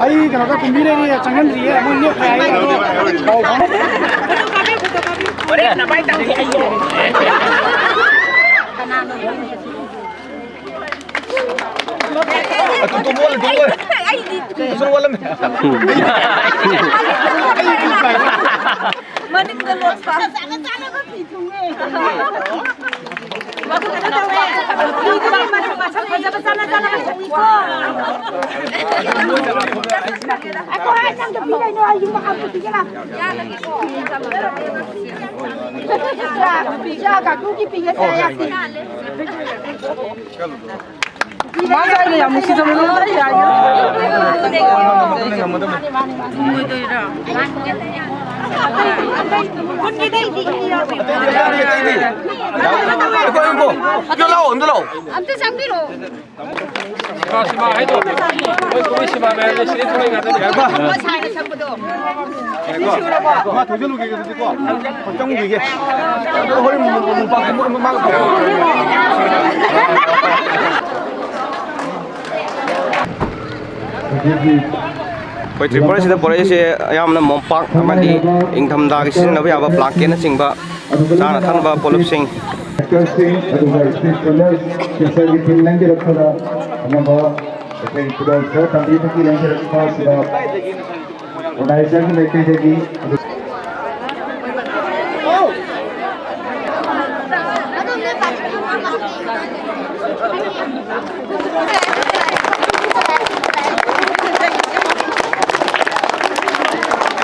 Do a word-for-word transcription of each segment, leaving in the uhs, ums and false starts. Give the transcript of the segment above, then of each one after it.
ꯑꯩ ꯀꯩꯅꯣꯗ ꯀꯨꯝꯕꯤꯔꯦ, ꯆꯪꯍꯟꯗ꯭ꯔꯤꯌꯦ, ꯃꯣꯏ ꯂꯦꯞꯈ꯭ꯔꯦ ꯍꯥꯏꯌꯦ꯫ ꯑꯗꯣ ꯄꯥꯎ ꯐꯥꯎꯅ- ꯃꯅꯤꯡꯗ ꯂꯣꯠꯄ꯫ ꯃꯁꯛ ꯐꯖꯕ ꯆꯥꯅ ꯆꯥꯅ ꯊꯣꯡꯉꯤꯀꯣ꯫ ꯑꯩꯈꯣꯏ ꯍꯥꯏ ꯅꯪꯗ ꯄꯤ ꯀꯩꯅꯣ, ꯑꯩ ꯌꯨꯝ ꯑꯝꯇ ꯄꯤꯒꯦ ꯂꯥꯎ꯫ ꯄꯤꯖꯥ, ꯄꯤꯖꯥ ꯀꯥꯡꯕꯨꯒꯤ ꯄꯤꯒꯦ ꯁꯦ, ꯌꯥꯁꯤ꯫ ꯃꯥꯁꯦ ꯑꯩꯅ ꯌꯥꯝ ꯅꯨꯡꯁꯤꯖꯕ ꯅꯉꯣꯟꯗ ꯑꯩ ꯌꯥꯏꯌꯦ꯫ ꯑꯝꯇ ꯆꯪꯕꯤꯔꯛꯑꯣ꯫ ꯁꯤꯃꯥ, ꯁꯤꯃꯥ ꯍꯥꯏꯗꯣ꯫ ꯑꯩꯈꯣꯏ ꯀꯨꯝꯍꯩ ꯁꯤꯃꯥ ꯃꯌꯥꯝꯁꯦ ꯁꯤꯗꯩ ꯊꯣꯛꯂꯛꯏ ꯉꯥꯛꯇꯅꯤ꯫ ꯃꯥ ꯊꯧꯖꯤꯜꯂꯨꯒꯦ ꯑꯗꯨꯗꯤꯀꯣ꯫ ꯆꯪꯉꯨꯈꯤꯒꯦ꯫ ꯑꯗꯣ ꯍꯣꯔꯦꯟ ꯃꯣ-, ꯃꯣ-, ꯃꯣꯝꯄꯥꯛ ꯃꯣ-, ꯃꯣ-, ꯃꯥꯒ ꯑꯩꯈꯣꯏ ꯇ꯭ꯔꯤꯄꯨꯔꯥꯁꯤꯗ ꯄꯨꯔꯛꯏꯁꯦ ꯑꯌꯥꯝꯕꯅ ꯃꯣꯝꯄꯥꯛ ꯑꯃꯗꯤ ꯏꯪꯊꯝꯊꯥꯒꯤ ꯁꯤꯖꯤꯟꯅꯕ ꯌꯥꯕ ꯕ꯭ꯂꯥꯡꯀꯦꯠꯅꯆꯤꯡꯕ, ꯆꯥꯅ ꯊꯛꯅꯕ ꯄꯣꯠꯂꯨꯞꯁꯤꯡ꯫ ꯑꯦꯛꯇꯔꯁꯤꯡ ꯑꯗꯨꯒ ꯁ꯭ꯇꯦꯖ ꯄ꯭ꯔꯣꯗ꯭ꯌꯨꯁꯔꯒꯤ ꯇꯤꯝ ꯂꯦꯡꯕꯤꯔꯛꯄꯗ ꯑꯅꯝꯕ ꯑꯩꯈꯣꯏ ꯈꯨꯗꯣꯜ ꯈꯔ ꯇꯝꯕꯤꯕꯒꯤ ꯂꯦꯡꯕꯤꯔꯛꯄ ꯑꯁꯤꯗ ꯑꯣꯔꯒꯅꯥꯏꯖꯔꯒꯤ ꯃꯥꯏꯀꯩꯗꯒꯤ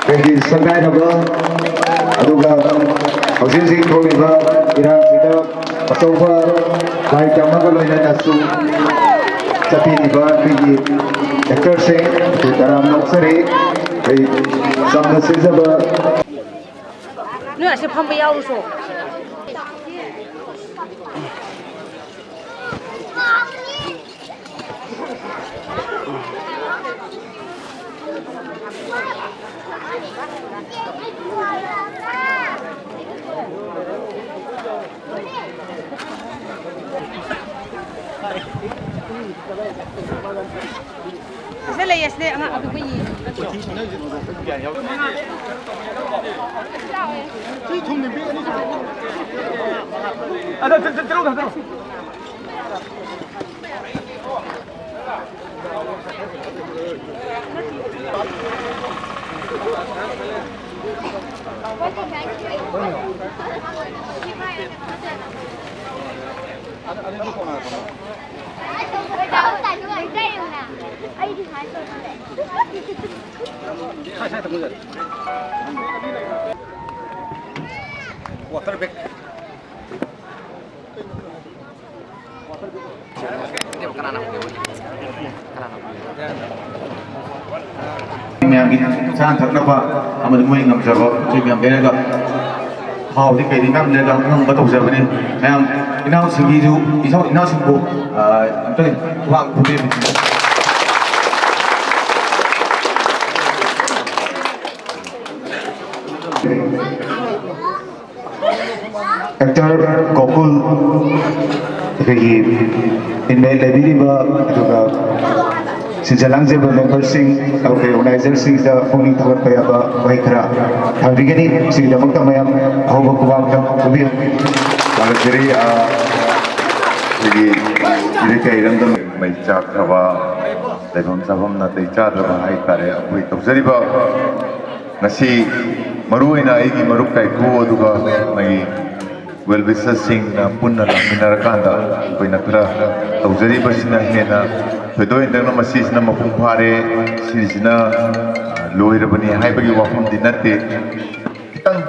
ꯑꯩꯈꯣꯏꯒꯤ ꯁꯪꯒꯥꯏꯅꯕ, ꯑꯗꯨꯒ ꯍꯧꯖꯤꯛ ꯍꯧꯖꯤꯛ ꯊꯣꯛꯂꯤꯕ ꯏꯔꯥꯡꯁꯤꯗ ꯑꯆꯧꯕ ꯂꯥꯏ ꯇꯝꯃꯒ ꯂꯣꯏꯅꯅꯁꯨ ꯆꯠꯄꯤꯔꯤꯕ ꯑꯩꯈꯣꯏꯒꯤ ꯑꯦꯛꯇꯔꯁꯤꯡ ꯑꯩꯈꯣꯏ ꯇꯔꯥꯝꯅ ꯑꯣꯛꯆꯔꯤ꯫ ꯑꯩ ꯆꯝꯅ ꯁꯤꯟꯖꯕ ꯅꯣꯏ ꯑꯁꯤ ꯐꯝꯕ ꯌꯥꯎꯔꯨꯁꯣ꯫ ꯑꯁꯤꯗ ꯂꯩꯌꯦ, ꯑꯁꯤꯗ ꯑꯉꯥꯡ ꯑꯄꯤꯛꯄ ꯌꯦꯡꯉꯤ꯫ ꯑꯗ ꯇꯔꯨꯛ ꯊꯥꯗꯔꯣ꯫ Water bag. ꯃꯌꯥꯝꯒꯤ ꯆꯥꯅ ꯊꯛꯅꯕ ꯑꯃꯗꯤ ꯃꯣꯏ ꯉꯝꯖꯕ ꯄꯣꯠ ꯆꯩ ꯃꯌꯥꯝ ꯂꯩꯔꯒ ꯍꯥꯎꯗꯤ ꯀꯩꯗꯤ ꯃꯌꯥꯝ ꯂꯩꯔꯒ ꯑꯉꯝꯕ ꯇꯧꯖꯕꯅꯤ꯫ ꯃꯌꯥꯝ ꯏꯅꯥꯎꯁꯤꯡꯒꯤꯁꯨ, ꯏꯅꯥꯎ-, ꯏꯅꯥꯎꯁꯤꯡꯕꯨ, ꯑ, ꯑꯝꯇꯪ ꯈꯨꯕꯥꯛ ꯈꯨꯕꯤꯕꯤꯁꯤꯅ꯫ ꯑꯦꯛꯇꯔ ꯒꯣꯀꯨꯜ, ꯑꯩꯈꯣꯏꯒꯤ ꯏꯟꯃꯦꯠ ꯂꯩꯕꯤꯔꯤꯕ, ꯑꯗꯨꯒ ꯁꯤꯟꯖ ꯂꯥꯡꯖꯕ ꯃꯦꯝꯕꯔꯁꯤꯡ, ꯑꯩꯈꯣꯏ ꯑꯣꯔꯒꯅꯥꯏꯖꯔꯁꯤꯡꯗ ꯄꯨꯛꯅꯤꯡ ꯊꯧꯒꯠꯄ ꯌꯥꯕ ꯋꯥꯍꯩ ꯈꯔ ꯊꯝꯕꯤꯒꯅꯤ꯫ ꯁꯤꯒꯤꯗꯃꯛꯇ ꯃꯌꯥꯝ ꯑꯍꯧꯕ ꯈꯨꯕꯥꯛ ꯑꯃ ꯈꯨꯕꯤꯌꯨ꯫ ꯊꯥꯒꯠꯆꯔꯤ꯫ ꯑ, ꯑꯩꯈꯣꯏꯒꯤ ꯏꯔꯩꯀꯥꯏ ꯏꯔꯝꯗꯝ ꯃꯩ ꯆꯥꯛꯈ꯭ꯔꯕ, ꯂꯩꯐꯝ ꯆꯥꯐꯝ ꯅꯥꯇꯩ ꯆꯥꯗ꯭ꯔꯕ ꯍꯥꯏꯇꯥꯔꯦ꯫ ꯑꯩꯈꯣꯏ ꯇꯧꯖꯔꯤꯕ ꯉꯁꯤ ꯃꯔꯨꯑꯣꯏꯅ ꯑꯩꯒꯤ ꯃꯔꯨꯞ ꯀꯥꯏꯀꯨ, ꯑꯗꯨꯒ ꯃꯥꯒꯤ ꯋꯦꯜ ꯋꯤꯁꯔꯁꯤꯡꯅ ꯄꯨꯟꯅ ꯂꯥꯛꯃꯤꯟꯅꯔꯀꯥꯟꯗ ꯑꯩꯈꯣꯏꯅ ꯈꯔ ꯇꯧꯖꯔꯤꯕꯁꯤꯅ ꯍꯦꯟꯅ ꯊꯣꯏꯗꯣꯛ ꯍꯦꯟꯗꯣꯛꯅ ꯃꯁꯤꯁꯤꯅ ꯃꯄꯨꯡ ꯐꯥꯔꯦ, ꯁꯤꯁꯤꯅ ꯂꯣꯏꯔꯕꯅꯤ ꯍꯥꯏꯕꯒꯤ ꯋꯥꯐꯝꯗꯤ ꯅꯠꯇꯦ꯫ ꯈꯤꯇꯪ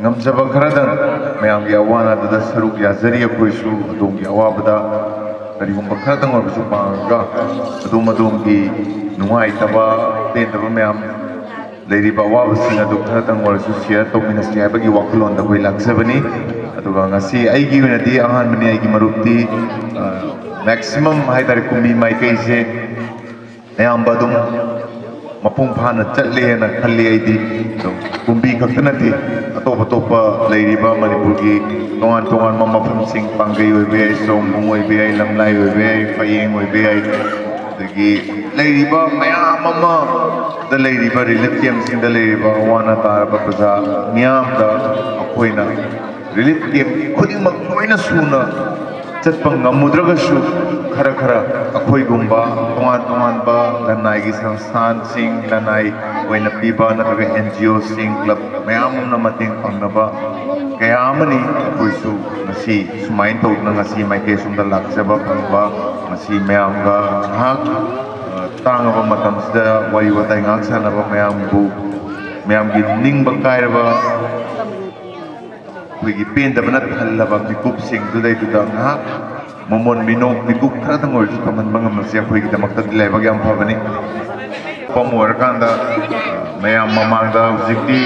ꯉꯝꯖꯕ ꯈꯔꯗꯪ ꯃꯌꯥꯝꯒꯤ ꯑꯋꯥ ꯑꯅꯥꯗꯨꯗ ꯁꯔꯨꯛ ꯌꯥꯖꯔꯤ꯫ ꯑꯩꯈꯣꯏꯁꯨ ꯑꯗꯣꯝꯒꯤ ꯑꯋꯥꯕꯗ ꯀꯔꯤꯒꯨꯝꯕ ꯈꯔꯗꯪ ꯑꯣꯏꯔꯕꯁꯨ ꯄꯥꯡꯉꯒ ꯑꯗꯣꯝ ꯑꯗꯣꯝꯒꯤ ꯅꯨꯡꯉꯥꯏꯇꯕ, ꯄꯦꯟꯗꯕ ꯃꯌꯥꯝ ꯂꯩꯔꯤꯕ ꯑꯋꯥꯕꯁꯤꯡ ꯑꯗꯨ ꯈꯔꯇꯪ ꯑꯣꯏꯔꯁꯨ ꯁꯤꯌꯔ ꯇꯧꯃꯤꯟꯅꯁꯤ ꯍꯥꯏꯕꯒꯤ ꯋꯥꯈꯜꯂꯣꯟꯗ ꯑꯩꯈꯣꯏ ꯂꯥꯛꯆꯕꯅꯤ꯫ ꯑꯗꯨꯒ ꯉꯁꯤ ꯑꯩꯒꯤ ꯑꯣꯏꯅꯗꯤ ꯑꯍꯥꯟꯕꯅꯤ, ꯑꯩꯒꯤ ꯃꯔꯨꯞꯇꯤ, ꯑ, ꯃꯦꯛꯁꯤꯃꯝ ꯍꯥꯏꯇꯥꯔꯦ, ꯀꯨꯝꯕꯤ ꯃꯥꯏꯀꯩꯁꯦ ꯑꯌꯥꯝꯕ ꯑꯗꯨꯝ ꯃꯄꯨꯡ ꯐꯥꯅ ꯆꯠꯂꯦꯅ ꯈꯜꯂꯤ꯫ ꯑꯩꯗꯤ ꯑꯗꯨꯝ ꯀꯨꯝꯕꯤ ꯈꯛꯇ ꯅꯠꯇꯦ, ꯑꯇꯣꯞ ꯑꯇꯣꯞꯄ ꯂꯩꯔꯤꯕ ꯃꯅꯤꯄꯨꯔꯒꯤ ꯇꯣꯉꯥꯟ ꯇꯣꯉꯥꯟꯕ ꯃꯐꯝꯁꯤꯡ, ꯄꯥꯡꯒꯩ ꯑꯣꯏꯕ ꯌꯥꯏ, ꯆꯣꯝꯕꯨꯡ ꯑꯣꯏꯕ ꯌꯥꯏ, ꯂꯝꯂꯥꯏ ꯑꯣꯏꯕ ꯌꯥꯏ, ꯐꯌꯦꯡ ꯑꯣꯏꯕ ꯌꯥꯏ, ꯑꯗꯒꯤ ꯂꯩꯔꯤꯕ ꯃꯌꯥꯝ ꯑꯃꯗ ꯂꯩꯔꯤꯕ ꯔꯤꯂꯤꯐ ꯀꯦꯝꯁꯤꯡꯗ ꯂꯩꯔꯤꯕ ꯑꯋꯥ ꯑꯅꯥ ꯇꯥꯔꯕ ꯄ꯭ꯔꯖꯥ ꯃꯤꯌꯥꯝꯗ ꯑꯩꯈꯣꯏꯅ ꯔꯤꯂꯤꯐ ꯀꯦꯝ ꯈꯨꯗꯤꯡꯃꯛ ꯂꯣꯏꯅ ꯁꯨꯅ ꯆꯠꯄ ꯉꯝꯃꯨꯗ꯭ꯔꯒꯁꯨ, ꯈꯔ ꯈꯔ ꯑꯩꯈꯣꯏꯒꯨꯝꯕ ꯇꯣꯉꯥꯟ ꯇꯣꯉꯥꯟꯕ ꯂꯅꯥꯏꯒꯤ ꯁꯪꯁꯊꯥꯟꯁꯤꯡ, ꯂꯅꯥꯏ ꯑꯣꯏꯅ ꯄꯤꯕ ꯅꯠꯇ꯭ꯔꯒ ꯑꯦꯟ ꯖꯤ ꯑꯣꯁꯤꯡ, ꯀ꯭ꯂꯕ ꯃꯌꯥꯝ ꯑꯃꯅ ꯃꯇꯦꯡ ꯄꯥꯡꯅꯕ ꯀꯌꯥ ꯑꯃꯅꯤ꯫ ꯑꯩꯈꯣꯏꯁꯨ ꯉꯁꯤ ꯁꯨꯃꯥꯏꯅ ꯇꯧꯗꯅ ꯉꯁꯤ ꯃꯥꯏꯀꯩ ꯑꯁꯣꯝꯗ ꯂꯥꯛꯆꯕ ꯐꯪꯕ, ꯉꯁꯤ ꯃꯌꯥꯝꯒ ꯉꯥꯏꯍꯥꯛ, ꯑ, ꯇꯥꯡꯉꯕ ꯃꯇꯝꯁꯤꯗ ꯋꯥꯔꯤ ꯋꯥꯇꯥꯏ ꯉꯥꯏꯍꯥꯛ ꯁꯥꯟꯅꯕ, ꯃꯌꯥꯝꯕꯨ, ꯃꯌꯥꯝꯒꯤ ꯅꯤꯡꯕ ꯀꯥꯏꯔꯕ ꯑꯩꯈꯣꯏꯒꯤ ꯄꯦꯟꯗꯕꯅ ꯊꯜꯂꯕ ꯃꯤꯀꯨꯞꯁꯤꯡꯗꯨꯗꯩꯗꯨꯗ ꯉꯥꯏꯍꯥꯛ ꯃꯃꯣꯟ ꯃꯤꯅꯣꯛ ꯃꯤꯀꯨꯞ ꯈꯔꯗꯪ ꯑꯣꯏꯔꯁꯨ ꯊꯝꯍꯟꯕ ꯉꯝꯕꯁꯦ ꯑꯩꯈꯣꯏꯒꯤꯗꯃꯛꯇꯗꯤ ꯂꯥꯏꯕꯛ ꯌꯥꯝ ꯐꯕꯅꯤ꯫ ꯃꯐꯝ ꯑꯣꯏꯔꯀꯥꯟꯗ, ꯑ, ꯃꯌꯥꯝ ꯃꯃꯥꯡꯗ ꯍꯧꯖꯤꯛꯇꯤ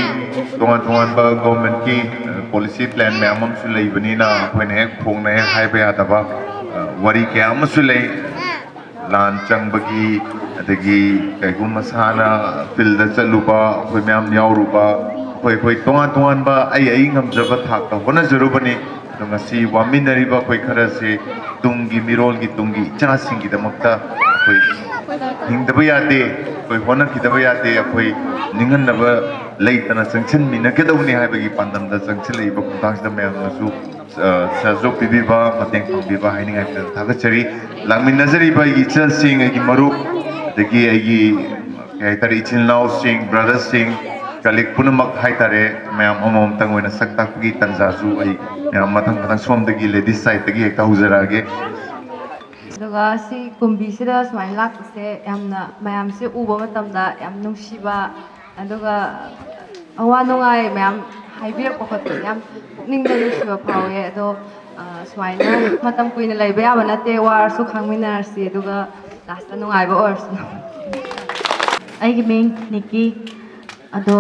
ꯇꯣꯉꯥꯟ ꯇꯣꯉꯥꯟꯕ ꯒꯣꯔꯃꯦꯟꯠꯀꯤ, ꯑ, ꯄꯣꯂꯤꯁꯤ ꯄ꯭ꯂꯥꯟ ꯃꯌꯥꯝ ꯑꯃꯁꯨ ꯂꯩꯕꯅꯤꯅ ꯑꯩꯈꯣꯏꯅ ꯍꯦꯛ ꯐꯣꯡꯅ ꯍꯦꯛ ꯍꯥꯏꯕ ꯌꯥꯗꯕ, ꯑ, ꯋꯥꯔꯤ ꯀꯌꯥ ꯑꯃꯁꯨ ꯂꯩ꯫ ꯂꯥꯟ ꯆꯪꯕꯒꯤ, ꯑꯗꯒꯤ ꯀꯩꯒꯨꯝꯕ ꯃꯁꯥꯅ ꯐꯤꯜꯗ ꯆꯠꯂꯨꯕ, ꯑꯩꯈꯣꯏ ꯃꯌꯥꯝ ꯌꯥꯎꯔꯨꯕ, ꯑꯩꯈꯣꯏ, ꯑꯩꯈꯣꯏ ꯇꯣꯉꯥꯟ ꯇꯣꯉꯥꯟꯕ ꯑꯩ ꯑꯩ ꯉꯝꯖꯕ ꯊꯥꯛꯇ ꯍꯣꯠꯅꯖꯔꯨꯕꯅꯤ꯫ ꯑꯗꯣ ꯉꯁꯤ ꯋꯥꯃꯤꯟꯅꯔꯤꯕ ꯑꯩꯈꯣꯏ ꯈꯔꯁꯦ ꯇꯨꯡꯒꯤ ꯃꯤꯔꯣꯜꯒꯤ, ꯇꯨꯡꯒꯤ ꯏꯆꯥꯁꯤꯡꯒꯤꯗꯃꯛꯇ ꯑꯩꯈꯣꯏ ꯍꯤꯡꯗꯕ ꯌꯥꯗꯦ, ꯑꯩꯈꯣꯏ ꯍꯣꯠꯅꯈꯤꯗꯕ ꯌꯥꯗꯦ, ꯑꯩꯈꯣꯏ ꯅꯤꯡꯍꯟꯅꯕ ꯂꯩꯇꯅ ꯆꯪꯁꯤꯟꯃꯤꯟꯅꯒꯗꯧꯕꯅꯤ ꯍꯥꯏꯕꯒꯤ ꯄꯥꯟꯗꯝꯗ ꯆꯪꯁꯤꯜꯂꯛꯏꯕ ꯈꯣꯡꯊꯥꯡꯁꯤꯗ ꯃꯌꯥꯝꯅꯁꯨ, ꯑ, ꯁꯍꯖꯣꯒ ꯄꯤꯕꯤꯕ, ꯃꯇꯦꯡ ꯄꯥꯡꯕꯤꯕ ꯍꯥꯏꯅꯤꯡꯉꯥꯏ ꯊꯥꯒꯠꯆꯔꯤ꯫ ꯂꯥꯛꯃꯤꯟꯅꯖꯔꯤꯕ ꯑꯩꯒꯤ ꯏꯆꯜꯁꯤꯡ, ꯑꯩꯒꯤ ꯃꯔꯨꯞ, ꯑꯗꯒꯤ ꯑꯩꯒꯤ, ꯀꯩ ꯍꯥꯏꯇꯥꯔꯦ, ꯏꯆꯤꯜ ꯏꯅꯥꯎꯁꯤꯡ, ꯕ꯭ꯔꯗꯔꯁꯤꯡ, ꯀꯂꯤꯛ ꯄꯨꯝꯅꯃꯛ ꯍꯥꯏꯇꯥꯔꯦ, ꯃꯌꯥꯝ ꯑꯃꯃꯝꯇꯪ ꯑꯣꯏꯅ ꯁꯛ ꯇꯥꯛꯄꯒꯤ ꯇꯥꯟꯖꯥꯁꯨ ꯑꯩ ꯃꯌꯥꯝ ꯃꯊꯪ ꯃꯊꯪ ꯁꯣꯝꯗꯒꯤ ꯂꯦꯗꯤꯁ ꯁꯥꯏꯠꯇꯒꯤ ꯍꯦꯛꯇ ꯍꯧꯖꯔꯛꯑꯒꯦ꯫ ꯑꯗꯨꯒ ꯁꯤ ꯀꯨꯝꯕꯤꯁꯤꯗ ꯁꯨꯃꯥꯏꯅ ꯂꯥꯛꯄꯁꯦ ꯌꯥꯝꯅ, ꯃꯌꯥꯝꯁꯦ ꯎꯕ ꯃꯇꯝꯗ ꯌꯥꯝ ꯅꯨꯡꯁꯤꯕ, ꯑꯗꯨꯒ ꯑꯋꯥ ꯅꯨꯡꯉꯥꯏ ꯃꯌꯥꯝ ꯍꯥꯏꯕꯤꯔꯛꯄ ꯈꯣꯠꯄꯁꯦ ꯌꯥꯝ ꯄꯨꯛꯅꯤꯡꯗ ꯅꯨꯡꯁꯤꯕ ꯐꯥꯎꯋꯦ꯫ ꯑꯗꯣ, ꯑ, ꯁꯨꯃꯥꯏꯅ ꯃꯇꯝ ꯀꯨꯏꯅ ꯂꯩꯕ ꯌꯥꯕ ꯅꯠꯇꯦ, ꯋꯥꯔꯁꯨ ꯈꯥꯡꯃꯤꯟꯅꯔꯁꯤ, ꯑꯗꯨꯒ ꯂꯥꯁꯇ ꯅꯨꯡꯉꯥꯏꯕ ꯑꯣꯏꯔꯁꯤ꯫ ꯑꯩꯒꯤ ꯃꯤꯡ ꯅꯤꯀꯤ꯫ ꯑꯗꯣ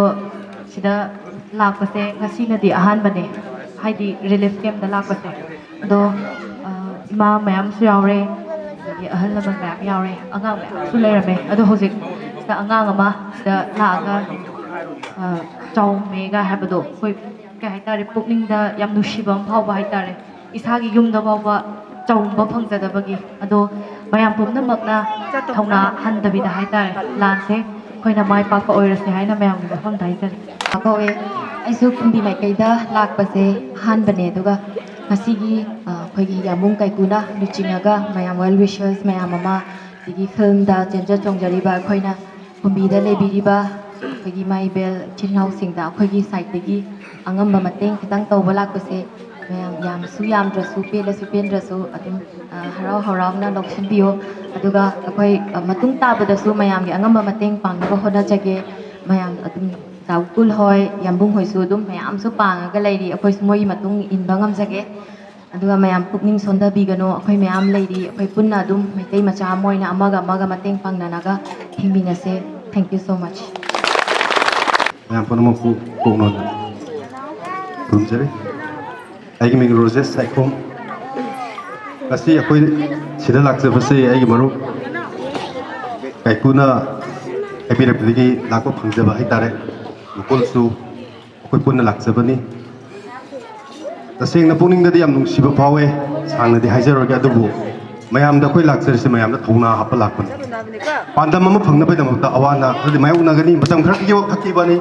ꯁꯤꯗ ꯂꯥꯛꯄꯁꯦ ꯉꯁꯤꯅꯗꯤ ꯑꯍꯥꯟꯕꯅꯦ, ꯍꯥꯏꯗꯤ ꯔꯤꯂꯤꯐ ꯀꯦꯝꯞꯇ ꯂꯥꯛꯄꯁꯦ꯫ ꯑꯗꯣ, ꯑ, ꯏꯃꯥ ꯃꯌꯥꯝꯁꯨ ꯌꯥꯎꯔꯦ, ꯑꯗꯒꯤ ꯑꯍꯜ ꯂꯃꯟ ꯃꯌꯥꯝ ꯌꯥꯎꯔꯦ, ꯑꯉꯥꯡ ꯃꯌꯥꯝꯁꯨ ꯂꯩꯔꯝꯃꯦ꯫ ꯑꯗꯣ ꯍꯧꯖꯤꯛ ꯁꯤꯗ ꯑꯉꯥꯡ ꯑꯃ ꯁꯤꯗ ꯂꯥꯛꯑꯒ, ꯑ, ꯆꯥꯎꯝꯃꯦꯒ ꯍꯥꯏꯕꯗꯣ ꯑꯩꯈꯣꯏ, ꯀꯩ ꯍꯥꯏꯇꯥꯔꯦ, ꯄꯨꯛꯅꯤꯡꯗ ꯌꯥꯝ ꯅꯨꯡꯁꯤꯕ ꯑꯃ ꯐꯥꯎꯕ ꯍꯥꯏꯇꯥꯔꯦ꯫ ꯏꯁꯥꯒꯤ ꯌꯨꯝꯗ ꯐꯥꯎꯕ ꯆꯥꯎꯝꯕ ꯐꯪꯖꯗꯕꯒꯤ꯫ ꯑꯗꯣ ꯃꯌꯥꯝ ꯄꯨꯝꯅꯃꯛꯅ ꯊꯧꯅꯥ ꯍꯟꯗꯕꯤꯗ ꯍꯥꯏꯇꯥꯔꯦ, ꯂꯥꯟꯁꯦ ꯑꯩꯈꯣꯏꯅ ꯃꯥꯏ ꯄꯥꯛꯄ ꯑꯣꯏꯔꯁꯦ ꯍꯥꯏꯅ ꯃꯌꯥꯝꯒꯤ ꯃꯐꯝꯗ ꯍꯥꯏꯖꯔꯤ꯫ ꯀꯧꯋꯦ꯫ ꯑꯩꯁꯨ ꯀꯨꯝꯕꯤ ꯃꯥꯏꯀꯩꯗ ꯂꯥꯛꯄꯁꯦ ꯑꯍꯥꯟꯕꯅꯦ, ꯑꯗꯨꯒ ꯉꯁꯤꯒꯤ, ꯑ, ꯑꯩꯈꯣꯏꯒꯤ ꯌꯥꯝꯕꯨꯡ ꯀꯥꯏꯀꯨꯅ ꯂꯨꯆꯤꯡꯉꯒ ꯃꯌꯥꯝ well wishers ꯃꯌꯥꯝ ꯑꯃ, ꯑꯗꯒꯤ ꯐꯤꯜꯝꯗ ꯆꯦꯟꯖ ꯆꯣꯡꯖꯔꯤꯕ ꯑꯩꯈꯣꯏꯅ ꯀꯨꯝꯕꯤꯗ ꯂꯩꯕꯤꯔꯤꯕ ꯑꯩꯈꯣꯏꯒꯤ ꯏꯃꯥ ꯏꯕꯦꯜ ꯏꯆꯤꯜ ꯏꯅꯥꯎꯁꯤꯡꯗ ꯑꯩꯈꯣꯏꯒꯤ ꯁꯥꯏꯠꯇꯒꯤ ꯑꯉꯝꯕ ꯃꯇꯦꯡ ꯈꯤꯇꯪ ꯇꯧꯕ ꯂꯥꯛꯄꯁꯦ ꯃꯌꯥꯝ ꯌꯥꯝꯁꯨ ꯌꯥꯝꯗ꯭ꯔꯁꯨ, ꯄꯦꯜꯂꯁꯨ ꯄꯦꯟꯗ꯭ꯔꯁꯨ ꯑꯗꯨꯝ, ꯑ, ꯍꯔꯥꯎ ꯍꯔꯥꯎꯅ ꯂꯧꯁꯤꯟꯕꯤꯌꯨ꯫ ꯑꯗꯨꯒ ꯑꯩꯈꯣꯏ, ꯑ, ꯃꯇꯨꯡ ꯇꯥꯕꯗꯁꯨ ꯃꯌꯥꯝꯒꯤ ꯑꯉꯝꯕ ꯃꯇꯦꯡ ꯄꯥꯡꯅꯕ ꯍꯣꯠꯅꯖꯒꯦ꯫ ꯃꯌꯥꯝ ꯑꯗꯨꯝ ꯇꯥꯎꯀꯨꯜ ꯍꯣꯏ, ꯌꯥꯝꯕꯨꯡ ꯍꯣꯏꯁꯨ ꯑꯗꯨꯝ ꯃꯌꯥꯝꯁꯨ ꯄꯥꯡꯉꯒ ꯂꯩꯔꯤ꯫ ꯑꯩꯈꯣꯏꯁꯨ ꯃꯣꯏꯒꯤ ꯃꯇꯨꯡ ꯏꯟꯕ ꯉꯝꯖꯒꯦ꯫ ꯑꯗꯨꯒ ꯃꯌꯥꯝ ꯄꯨꯛꯅꯤꯡ ꯁꯣꯟꯊꯕꯤꯒꯅꯨ꯫ ꯑꯩꯈꯣꯏ ꯃꯌꯥꯝ ꯂꯩꯔꯤ꯫ ꯑꯩꯈꯣꯏ ꯄꯨꯟꯅ ꯑꯗꯨꯝ ꯃꯩꯇꯩ ꯃꯆꯥ ꯑꯃ ꯑꯣꯏꯅ ꯑꯃꯒ ꯑꯃꯒ ꯃꯇꯦꯡ ꯄꯥꯡꯅꯅꯒ ꯍꯤꯡꯃꯤꯟꯅꯁꯦ꯫ Thank you so much꯫ ꯃꯌꯥꯝ ꯄꯨꯝꯅꯃꯛꯄꯨ ꯀꯣꯛꯅꯣꯟꯅ ꯈꯨꯔꯨꯝꯖꯔꯤ꯫ ꯑꯩꯒꯤ ꯃꯤꯡ ꯔꯣꯖꯦꯁ ꯁꯥꯏꯈꯣꯝ꯫ ꯉꯁꯤ ꯑꯩꯈꯣꯏ ꯁꯤꯗ ꯂꯥꯛꯆꯕꯁꯦ ꯑꯩꯒꯤ ꯃꯔꯨꯞ ꯀꯥꯏꯀꯨꯅ ꯍꯥꯏꯕꯤꯔꯛꯄꯗꯒꯤ ꯂꯥꯛꯄ ꯐꯪꯖꯕ ꯍꯥꯏꯇꯥꯔꯦ꯫ ꯃꯈꯣꯏꯁꯨ ꯑꯩꯈꯣꯏ ꯄꯨꯟꯅ ꯂꯥꯛꯆꯕꯅꯤ꯫ ꯇꯁꯦꯡꯅ ꯄꯨꯛꯅꯤꯡꯗꯗꯤ ꯌꯥꯝ ꯅꯨꯡꯁꯤꯕ ꯐꯥꯎꯋꯦ꯫ ꯁꯥꯡꯅꯗꯤ ꯍꯥꯏꯖꯔꯣꯏꯒꯦ, ꯑꯗꯨꯕꯨ ꯃꯌꯥꯝꯗ ꯑꯩꯈꯣꯏ ꯂꯥꯛꯆꯔꯤꯁꯦ ꯃꯌꯥꯝꯗ ꯊꯧꯅꯥ ꯍꯥꯞꯄ ꯂꯥꯛꯄꯅꯤ꯫ ꯄꯥꯟꯗꯝ ꯑꯃ ꯐꯪꯅꯕꯒꯤꯗꯃꯛꯇ ꯑꯋꯥ ꯑꯅꯥ ꯈꯔꯗꯤ ꯃꯥꯌꯣꯛꯅꯒꯅꯤ, ꯃꯇꯝ ꯈꯔꯒꯤ ꯊꯛꯈꯤꯕꯅꯤ꯫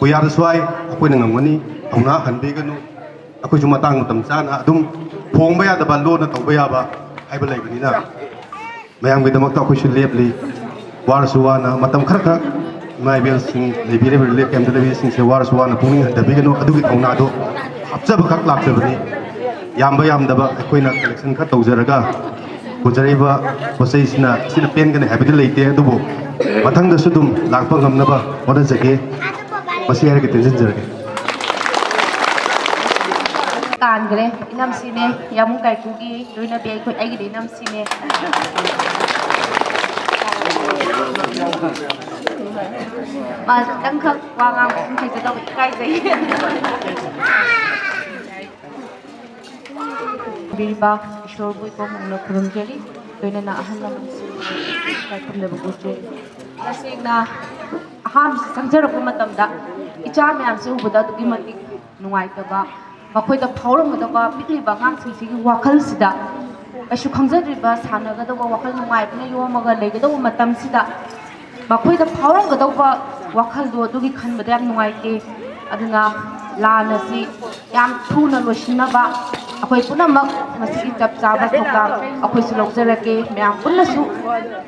ꯄꯨꯌꯥꯗꯁꯨ ꯍꯥꯏ, ꯑꯩꯈꯣꯏꯅ ꯉꯝꯒꯅꯤ, ꯊꯧꯅꯥ ꯍꯟꯕꯤꯒꯅꯨ꯫ ꯑꯩꯈꯣꯏꯁꯨ ꯃꯇꯥꯡ ꯃꯇꯝ ꯆꯥꯅ ꯑꯗꯨꯝ ꯍꯣꯡꯕ ꯌꯥꯗꯕ, ꯂꯣꯟꯅ ꯇꯧꯕ ꯌꯥꯕ ꯍꯥꯏꯕ ꯂꯩꯕꯅꯤꯅ, ꯃꯌꯥꯝꯒꯤꯗꯃꯛꯇ ꯑꯩꯈꯣꯏꯁꯨ ꯂꯦꯞꯂꯤ꯫ ꯋꯥꯔꯁꯨ ꯋꯥꯅ ꯃꯇꯝ ꯈꯔ ꯈꯛ ꯏꯃꯥ ꯏꯕꯦꯜꯁꯤꯡ ꯂꯩꯕꯤꯔꯤꯕ ꯔꯤꯂꯤꯐ ꯀꯦꯝꯞꯇ ꯂꯩꯕꯤꯁꯤꯡꯁꯦ ꯋꯥꯔꯁꯨ ꯋꯥꯅ ꯄꯨꯛꯅꯤꯡ ꯍꯟꯊꯕꯤꯒꯅꯨ꯫ ꯑꯗꯨꯒꯤ ꯊꯧꯅꯥꯗꯣ ꯍꯥꯞꯆꯕꯈꯛ ꯂꯥꯛꯆꯕꯅꯤ꯫ ꯌꯥꯝꯕ ꯌꯥꯝꯗꯕ ꯑꯩꯈꯣꯏꯅ ꯀꯂꯦꯛꯁꯟ ꯈꯔ ꯇꯧꯖꯔꯒ ꯄꯨꯖꯔꯛꯏꯕ ꯄꯣꯠ ꯆꯩꯁꯤꯅ ꯁꯤꯅ ꯄꯦꯟꯒꯅꯤ ꯍꯥꯏꯕꯗꯤ ꯂꯩꯇꯦ, ꯑꯗꯨꯕꯨ ꯃꯊꯪꯗꯁꯨ ꯑꯗꯨꯝ ꯂꯥꯛꯄ ꯉꯝꯅꯕ ꯍꯣꯠꯅꯖꯒꯦ꯫ ꯃꯁꯤ ꯍꯥꯏꯔꯒ ꯇꯦꯟꯁꯤꯟꯖꯔꯒꯦ꯫ ꯀꯥꯟꯈ꯭ꯔꯦ꯫ ꯏꯅꯝꯁꯤꯅꯦ, ꯌꯥꯃꯨ ꯀꯥꯏꯀꯨꯒꯤ ꯂꯣꯏꯅꯕꯤ ꯑꯩꯈꯣꯏ, ꯑꯩꯒꯤꯗꯤ ꯏꯅꯝꯁꯤꯅꯦ꯫ ꯃꯥ ꯈꯤꯇꯪꯈꯛ ꯋꯥ ꯉꯥꯡꯕ ꯑꯗꯨꯝ ꯍꯩꯖꯗꯕ, ꯏꯀꯥꯏꯖꯩ꯫ ꯕꯤꯔꯕꯥ ꯏꯁꯣꯔꯕꯨ ꯏꯀꯣꯛ ꯈꯨꯔꯨꯝꯖꯔꯤ꯫ ꯂꯣꯏꯅꯅ ꯑꯍꯜ ꯂꯃꯟꯁꯤꯡ ꯏꯀꯥꯏ ꯈꯨꯝꯅꯕ ꯎꯠꯆꯔꯤ꯫ ꯇꯁꯦꯡꯅ ꯑꯍꯥꯟꯕ ꯆꯪꯖꯔꯛꯄ ꯃꯇꯝꯗ ꯏꯆꯥ ꯃꯌꯥꯝꯁꯦ ꯎꯕꯗ ꯑꯗꯨꯛꯀꯤ ꯃꯇꯤꯛ ꯅꯨꯡꯉꯥꯏꯇꯕ, ꯃꯈꯣꯏꯗ ꯐꯥꯎꯔꯝꯒꯗꯕ ꯄꯤꯛꯂꯤꯕ ꯑꯉꯥꯡꯁꯤꯡꯁꯤꯒꯤ ꯋꯥꯈꯜꯁꯤꯗ ꯀꯩꯁꯨ ꯈꯪꯖꯗ꯭ꯔꯤꯕ, ꯁꯥꯟꯅꯒꯗꯧꯕ ꯋꯥꯈꯜ ꯅꯨꯡꯉꯥꯏꯕꯅ ꯌꯣꯝꯃꯒ ꯂꯩꯒꯗꯧꯕ ꯃꯇꯝꯁꯤꯗ ꯃꯈꯣꯏꯗ ꯐꯥꯎꯔꯝꯒꯗꯧꯕ ꯋꯥꯈꯜꯗꯣ ꯑꯗꯨꯒꯤ ꯈꯟꯕꯗ ꯌꯥꯝ ꯅꯨꯡꯉꯥꯏꯇꯦ꯫ ꯑꯗꯨꯅ ꯂꯥꯟ ꯑꯁꯤ ꯌꯥꯝ ꯊꯨꯅ ꯂꯣꯏꯁꯤꯟꯅꯕ ꯑꯩꯈꯣꯏ ꯄꯨꯝꯅꯃꯛ ꯃꯁꯤꯒꯤ ꯆꯞ ꯆꯥꯕ ꯊꯧꯗꯥꯡ ꯑꯩꯈꯣꯏꯁꯨ ꯂꯧꯖꯔꯒꯦ, ꯃꯌꯥꯝ ꯄꯨꯟꯅꯁꯨ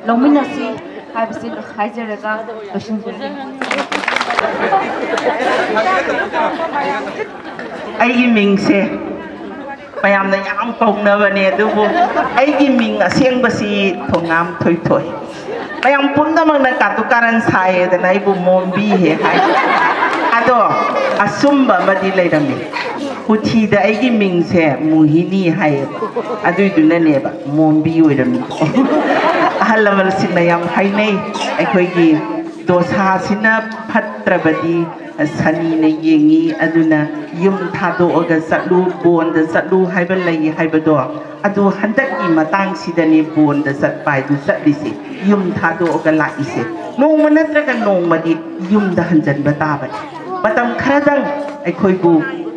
ꯂꯧꯃꯤꯟꯅꯁꯤ ꯍꯥꯏꯕꯁꯤ ꯍꯥꯏꯖꯔꯒ ꯂꯣꯏꯁꯤꯟꯖꯔꯒꯦ꯫ ꯑꯩꯒꯤ ꯃꯤꯡꯁꯦ ꯃꯌꯥꯝꯅ ꯌꯥꯝ ꯀꯧꯅꯕꯅꯦ, ꯑꯗꯨꯕꯨ ꯑꯩꯒꯤ ꯃꯤꯡ ꯑꯁꯦꯡꯕꯁꯤ ꯊꯣꯉꯥꯝ ꯊꯣꯏꯊꯣꯏ꯫ ꯃꯌꯥꯝ ꯄꯨꯝꯅꯃꯛꯅ ꯀꯥꯇꯨ ꯀꯥꯔꯟ ꯁꯥꯏꯌꯦꯗꯅ ꯑꯩꯕꯨ ꯃꯣꯝꯕꯤ ꯍꯦ ꯍꯥꯏ꯫ ꯑꯗꯣ ꯑꯆꯨꯝꯕ ꯑꯃꯗꯤ ꯂꯩꯔꯝꯃꯤ꯫ ꯄꯨꯊꯤꯗ ꯑꯩꯒꯤ ꯃꯤꯡꯁꯦ ꯃꯣꯍꯤꯅꯤ ꯍꯥꯏꯌꯦꯕ, ꯑꯗꯨꯏꯗꯨꯅꯅꯦꯕ ꯃꯣꯝꯕꯤ ꯑꯣꯏꯔꯝꯃꯤꯗꯣ꯫ ꯑꯍꯜ ꯂꯃꯟꯁꯤꯡꯅ ꯌꯥꯝ ꯍꯥꯏꯅꯩ, ꯑꯩꯈꯣꯏꯒꯤ ꯗꯣꯁꯥꯁꯤꯅ ꯐꯠꯇ꯭ꯔꯕꯗꯤ ꯁꯅꯤꯅ ꯌꯦꯡꯉꯤ, ꯑꯗꯨꯅ ꯌꯨꯝ ꯊꯥꯗꯣꯛꯑꯒ ꯆꯠꯂꯨ, ꯕꯣꯟꯗ ꯆꯠꯂꯨ ꯍꯥꯏꯕ ꯂꯩ ꯍꯥꯏꯕꯗꯣ, ꯑꯗꯨ ꯍꯟꯗꯛꯀꯤ ꯃꯇꯥꯡꯁꯤꯗꯅꯤ ꯕꯣꯟꯗ ꯆꯠꯄ ꯍꯥꯏꯗꯨ ꯆꯠꯂꯤꯁꯦ, ꯌꯨꯝ ꯊꯥꯗꯣꯛꯑꯒ ꯂꯥꯛꯏꯁꯦ꯫ ꯅꯣꯡꯃ ꯅꯠꯇ꯭ꯔꯒ ꯅꯣꯡꯃꯗꯤ ꯌꯨꯝꯗ ꯍꯟꯖꯟꯕ ꯇꯥꯕꯅꯤ꯫ ꯃꯇꯝ ꯈꯔꯗꯪ ꯑꯩꯈꯣꯏꯕꯨ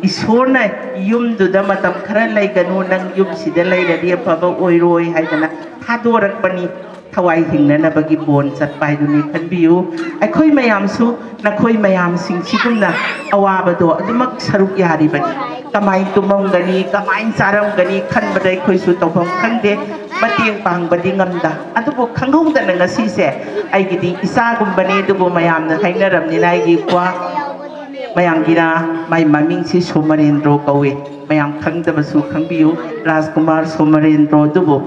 ꯏꯁꯣꯔꯅ ꯌꯨꯝꯗꯨꯗ ꯃꯇꯝ ꯈꯔ ꯂꯩꯒꯅꯨ, ꯅꯪ ꯌꯨꯝꯁꯤꯗ ꯂꯩꯔꯗꯤ ꯑꯐꯕ ꯑꯣꯏꯔꯣꯏ ꯍꯥꯏꯗꯅ ꯊꯥꯗꯣꯔꯛꯄꯅꯤ꯫ ꯊꯋꯥꯏ ꯍꯤꯡꯅꯅꯕꯒꯤ ꯕꯣꯟ ꯆꯠꯄ ꯍꯥꯏꯗꯨꯅꯤ ꯈꯟꯕꯤꯌꯨ꯫ ꯑꯩꯈꯣꯏ ꯃꯌꯥꯝꯁꯨ ꯅꯈꯣꯏ ꯃꯌꯥꯝꯁꯤꯡꯁꯤꯒꯨꯝꯅ ꯑꯋꯥꯕꯗꯣ ꯑꯗꯨꯃꯛ ꯁꯔꯨꯛ ꯌꯥꯔꯤꯕꯅꯤ꯫ ꯀꯃꯥꯏꯅ ꯇꯨꯝꯃꯝꯒꯅꯤ, ꯀꯃꯥꯏꯅ ꯆꯥꯔꯝꯒꯅꯤ ꯈꯟꯕꯗ ꯑꯩꯈꯣꯏꯁꯨ ꯇꯧꯐꯝ ꯈꯪꯗꯦ, ꯃꯇꯦꯡ ꯄꯥꯡꯕꯗꯤ ꯉꯝꯗ꯫ ꯑꯗꯨꯕꯨ ꯈꯪꯍꯧꯗꯅ ꯉꯁꯤꯁꯦ ꯑꯩꯒꯤꯗꯤ ꯏꯆꯥꯒꯨꯝꯕꯅꯤ, ꯑꯗꯨꯕꯨ ꯃꯌꯥꯝꯅ ꯍꯥꯏꯅꯔꯕꯅꯤꯅ ꯑꯩꯒꯤ ꯏꯄ꯭ꯋꯥ ꯃꯌꯥꯝꯒꯤꯅ ꯃꯥꯏ ꯃꯃꯤꯡꯁꯤ ꯁꯣꯃꯔꯦꯟꯗ꯭ꯔꯣ ꯀꯧꯏ꯫ ꯃꯌꯥꯝ ꯈꯪꯗꯕꯁꯨ ꯈꯪꯕꯤꯌꯨ, ꯔꯥꯖꯀꯨꯃꯥꯔ ꯁꯣꯃꯔꯦꯟꯗ꯭ꯔꯣ꯫ ꯑꯗꯨꯕꯨ